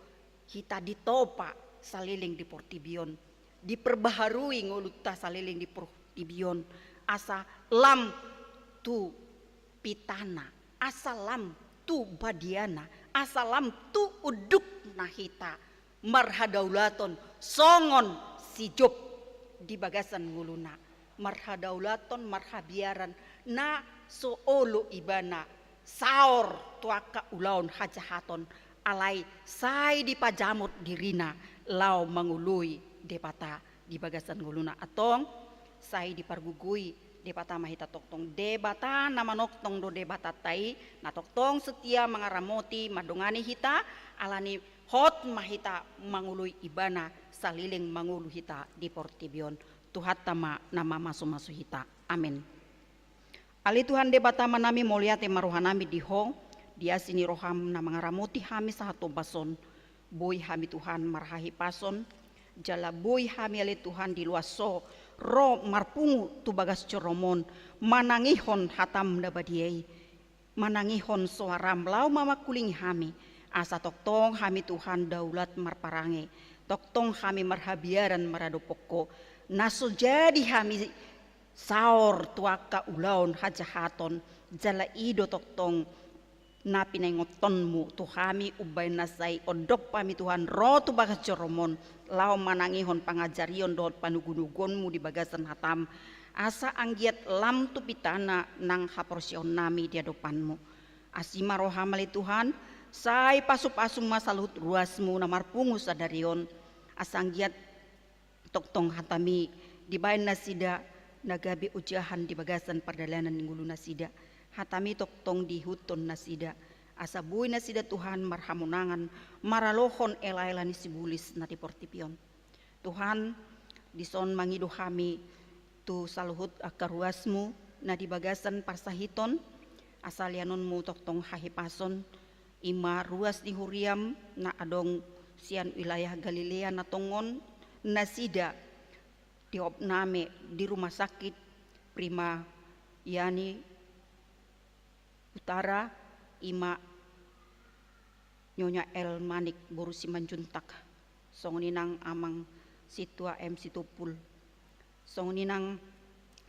hita ditopa saleleng di portibi on, diperbaharui ngolunta saleleng di portibi on, asa lam tu pitana, asa lam tu badiana, asa lam tu undukna hita marhadaulaton songon si Job di bagasan ngoluna, marhadaulaton, marhabiaran, na so olo ibana saor tu angka ulaon hajahaton, alai sai dipajamot dirina laho mangoloi Debata di bagasan ngoluna. Antong, sai dipargogoi Debata ma hita tongtong. Debata na manongtong do Debatanta i, na tongtong setia mangaramoti, mandongani hita, alani hot ma hita mangoloi ibana saleleng mangolu hita di portibi on. Tuhanta ma na mamasumasu hita. Amen. Ale Tuhan Debata Amanami, mauliate ma rohanami di Ho, di asi ni roham na mangaramoti hami sahat ombas on. Boi hami Tuhan marhahipason, jala boi hami ale Tuhan diloas Ho ro marpungu tu bagas joroM on, manangihon hatam na badia i, manangihon soaram laho mamangkulingi hami, asa tongtong hami Tuhan daulat marparange, tongtong hami marhabiaran maradophon Ho. Na so jadi hami saor tu angka ulaon hajahaton, jala i do tongtong na pinaingothonmu tu hami umbahen na sai ondop hami Tuhan ro tu bagas joroMon, laho manangihon pangajarion dohot panugunuguonmu di bagasan hatam, asa anggiat lam tu pitana nang haporseaonnami di adopanmu. Asi ma rohaM ale Tuhan, sai pasupasu ma saluhut ruasmu na marpungu sadari on, asa anggiat tongtong hatami dibahen nasida na gabe ojahan di bagasan pardalanan ni ngolu nasida. Hatami tongtong diihuthon nasida, asa boi nasida Tuhan marhamonangan maralohon elaela ni sibolis na di portibi on. Tuhan, dison mangido hami tu saluhut angka ruasmu na di bagasan parsahiton, asa leanonmu tongtong hahipason, i ma ruas ni huriaM na adong sian wilayah Galilea na tongon, nasida tiop name di rumah sakit Prima Yani Utara, i ma Nyonya El Manik boru Simanjuntak, songon i nang Amang Situa M Sitompul, songon i nang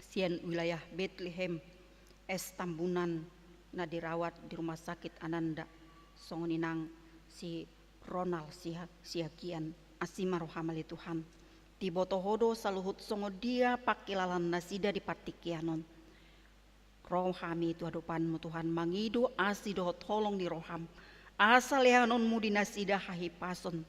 sian wilayah Betlehem S Tambunan na dirawat di rumah sakit Ananda, songon i nang si Ronald Siha-, Siagian. Asi ma rohaM ale Tuhan. Diboto Ho do saluhut songon dia pangkilalaan nasida di partingkian on. Ro hami tu adopanMu Tuhan, mangido asi dohot holong ni rohaM, asa leanonMu di nasida hahipason,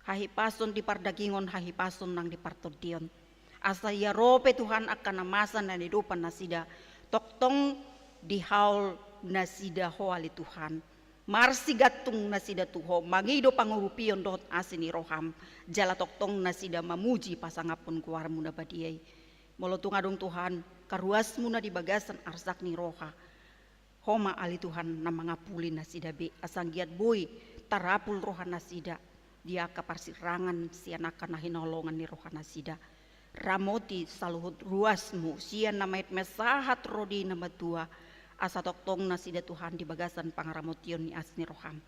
hahipason di pardagingon, hahipason nang di partondion. Asa ia ro pe Tuhan angka na masa na niadopan nasida, tongtong dihaol nasida Ho ale Tuhan. Marsigantung nasida tu Ho, mangido pangurupion dohot asi ni rohaM, jala tongtong nasida mamuji pasangaphon goarMu na badia i. Molo tung adong Tuhan, angka ruasMu na di bagasan arsak ni roha, Ho ma ale Tuhan na mangapuli nasida be, asa anggiat boi tarapul roha nasida di angka parsirangan sian angka na hinaholongan ni roha nasida. Ramoti saluhut ruasMu, sian na maet ma sahat ro di na matua, asa tongtong nasida Tuhan di bagasan pangaramotion ni asi ni rohaM.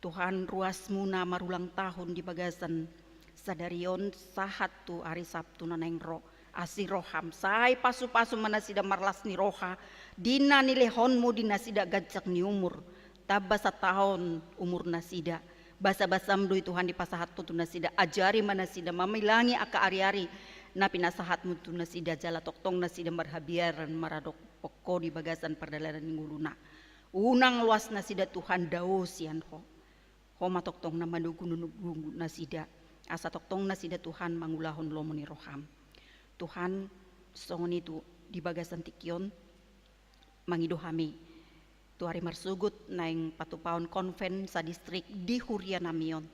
Tuhan, ruasMu na marulang tahun di bagasan sadari on sahat tu ari Sabtu na naeng ro. Asi rohaM, sai pasupasu ma nasida marlas ni roha, di na nilehonMu di nasida ganjang ni umur, tamba sataon umur nasida. BasabasaM do i Tuhan dipasahat Ho tu nasida, ajari ma nasida mamilangi angka ariari na pinasahatMu tu nasida, jala tongtong nasida marhabiaran maradophon Ho di bagasan pardalanan ni ngoluna. Unang loas nasida Tuhan dao sian Ho. Ho ma tongtong na manugunugu nasida, asa tongtong nasida Tuhan mangulahon lomo ni rohaM. Tuhan, songon i tu di bagasan tingki on, mangido hami tu ari marsogot naeng patupahon konven sadistrik di hurianami on.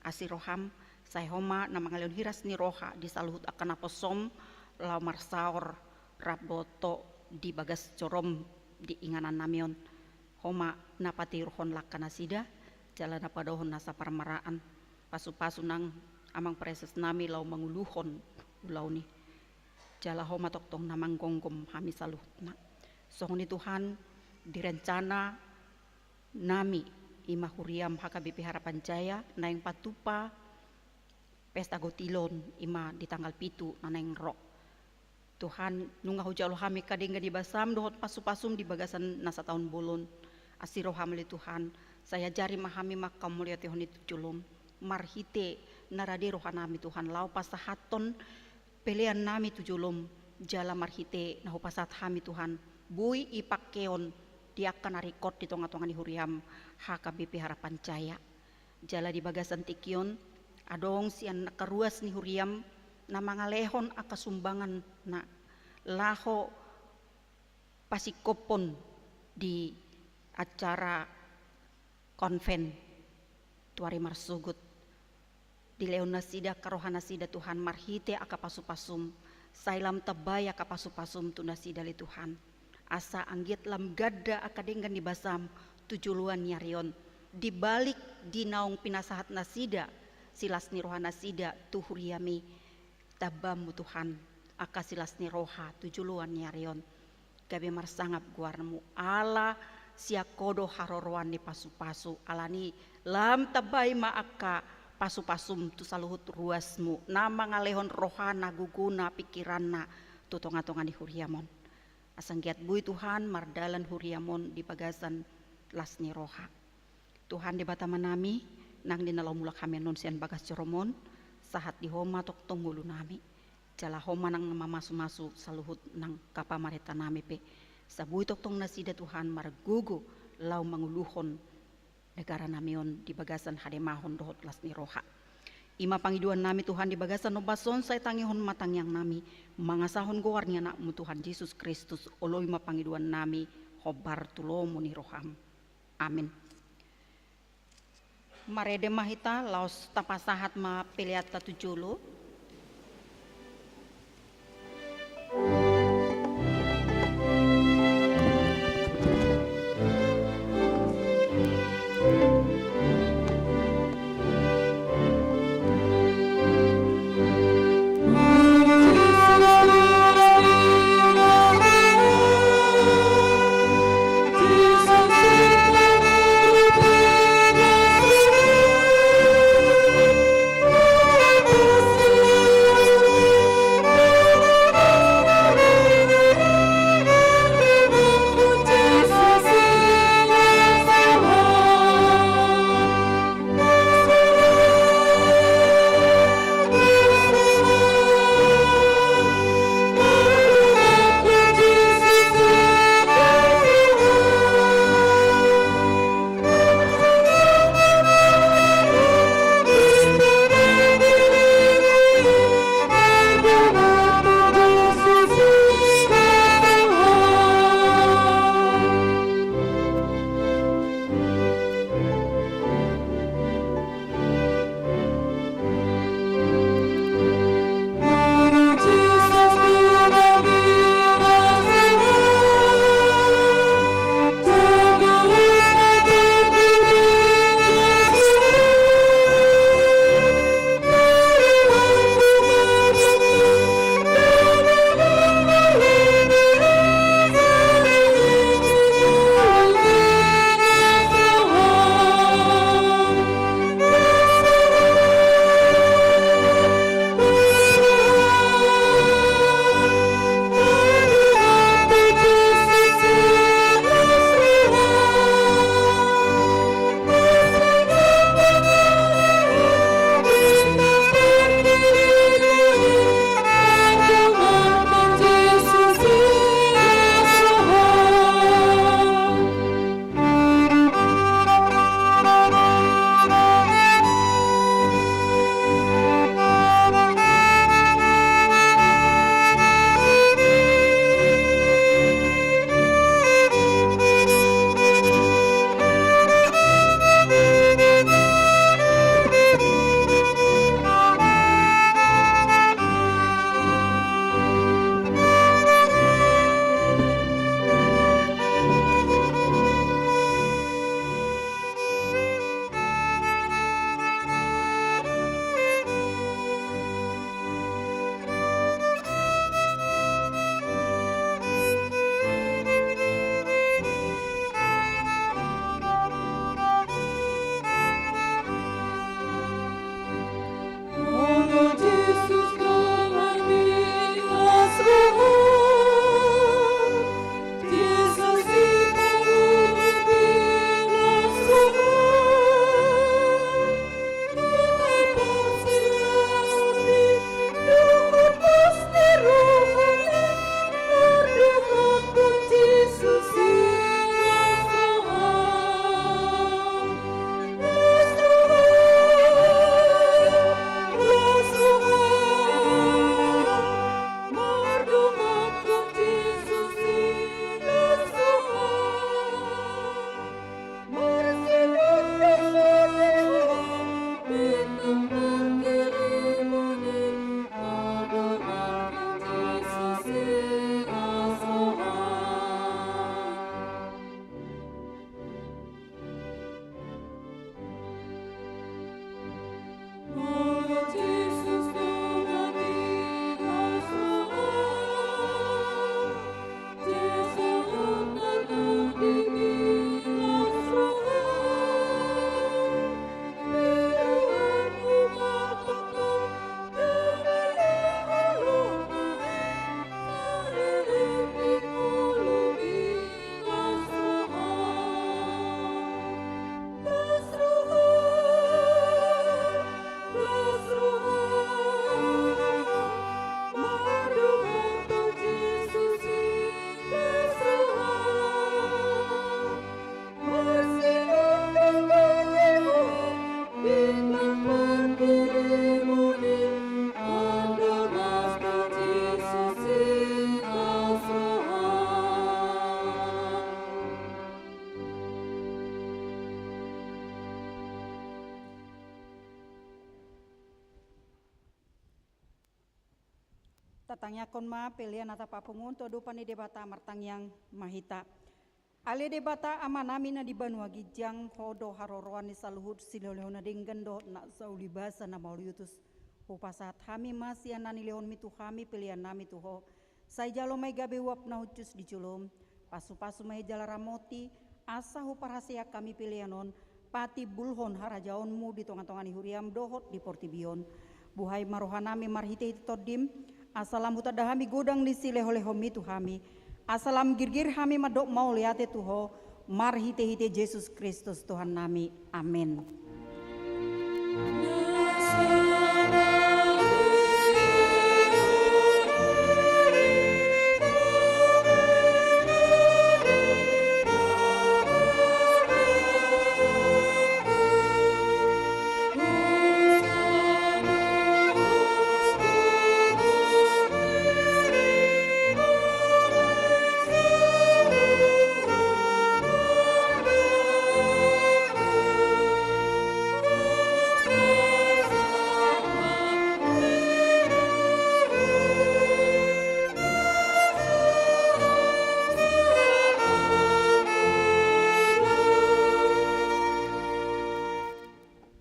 Asi rohaM, sai Ho ma na mangalehon hiras ni roha di saluhut angka naposoM laho marsaor rap dohot Ho di bagas joroM di inganannami on. Ho ma na patiurhon langka nasida, jala na padaohon nasa parmaraan. Pasupasu nang Amang Presesnami laho manguluhon ulaon i. Jala Ho ma tongtong na manggomgom hami saluhutna. Songon i Tuhan, di rencana nami, i ma huriaM H K B P Harapan Jaya, naeng patupa pesta gotilon, i ma di tanggal pitu na naeng ro. Tuhan, nunga hujalo hami angka denggan ni basaM dohot pasupasuM di bagasan na sataon bolon. Asi rohaM ale Tuhan, sai ajari ma hami manghamauliatehon i tu joloM. Marhite na rade rohanami Tuhan, laho pasahathon peleannami tu joloM, jala marhite na hupasahat hami Tuhan, boi i pangkeon di angka na ringkot di tongatonga ni huriaM H K B P Harapan Jaya. Jala di bagasan tingki on, adong sian angka ruas ni huriaM na mangalehon angka sumbangan na laho pasingkophon di acara konven tu ari marsogot. Dilehon nasida angka roha nasida Tuhan marhite angka pasupasuM, sai lam tambai angka pasupasuM tu nasida ale Tuhan. Asa anggiat lam ganda angka denggan ni basaM tu joloan ni ari on. Di balik di naung pinasahat nasida, silas ni roha nasida tu huriaMi, tambahonMu Tuhan angka silas ni roha tu joloan ni ari on. Gabe marsangap goarMu, ala sian Ho do haroroan ni pasupasu, alani lam tambai ma angka pasu-pasum tu saluhut ruasmu, na mangalehon rohana, gogona, pingkiranna tu tonga-tonga ni huriam on. Asa anggiat boi Tuhan mardalan huriam on di bagasan las ni roha. Tuhan Debata Amanami, nang di na laho mulak hami annon sian bagas joroM on, sahat di Ho ma tongtong ngolunami. Jala Ho ma nang na mamasu-masu saluhut nang angka pamarentanami pe. Asa boi tongtong nasida Tuhan margogo laho manguluhon negaranami on di bagasan hademahon dohot las ni roha. I ma pangidoannami Tuhan di bagasan ombas on, sai tangihon ma tangiangnami, mangasahon goar ni AnakMu Tuhan Jesus Kristus, olo i ma pangidoannami, hombar tu lomo ni rohaM. Amin. Marende ma hita, laos tapasahat ma peleanta tu jolo. Tangiangkon ma pelean na tapapungu tu adopan ni Debata. Martangiang ma hita. Ale Debata Amanami na di banua ginjang, Ho do haroroan ni saluhut silehonlehon na denggan dohot na saulibasa na mauliutus. Hupasahat hami ma sian na nilehonmi tu hami peleannami tu Ho. Sai jalo ma i gabe uap na hushus di jolom. Pasupasu ma i jala ramoti, asa huparhaseang hami pelean on patimbulhon harajaonmu di tongatonga ni huriam dohot di portibi on. Buhai ma rohanami marhitehite Tondim, asa lam hutanda hami godang ni silehonlehonmi tu hami, asa lam girgir hami mandok mauliate tu Ho, marhitehite Jesus Kristus Tuhannami. Amen.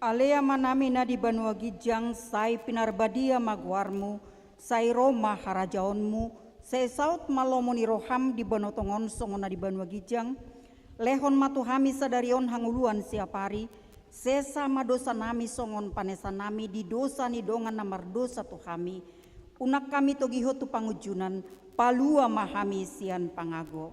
Ale Amanami na di banua ginjang, sai pinarbadia ma goarmu, sai ro ma harajaonmu, sai saut ma lomo ni roham di banua tonga on songon na di banua ginjang. Lehon ma tu hami sadari on hangoluan siapari, sesa ma dosanami songon panesanami di dosa ni dongan na mardosa tu hami. Unang hami togihon tu pangunjunan, palua ma hami sian pangago.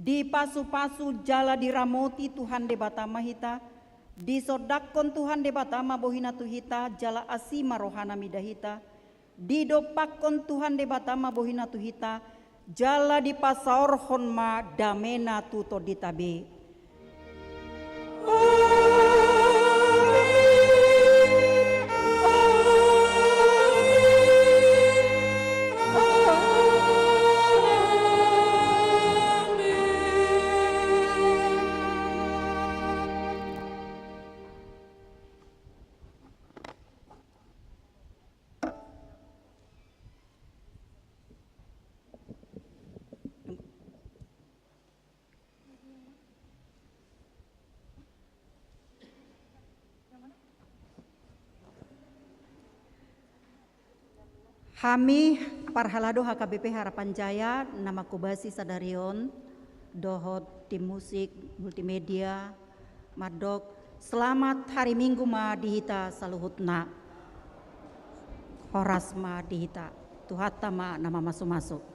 Dipasupasu jala diramoti Tuhan Debata ma hita, disondangkon Tuhan Debata ma bohina tu hita, jala asi ma rohana mida hita, didompakkon Tuhan Debata ma bohina tu hita, jala dipasaorhon ma damena tu tondinta be. Hami parhalado H K B P Harapan Jaya na manghobasi sadari on dohot tim musik multimedia mandok selamat hari Minggu ma di hita saluhutna. Horas ma di hita. Tuhanta ma na mamasumasu.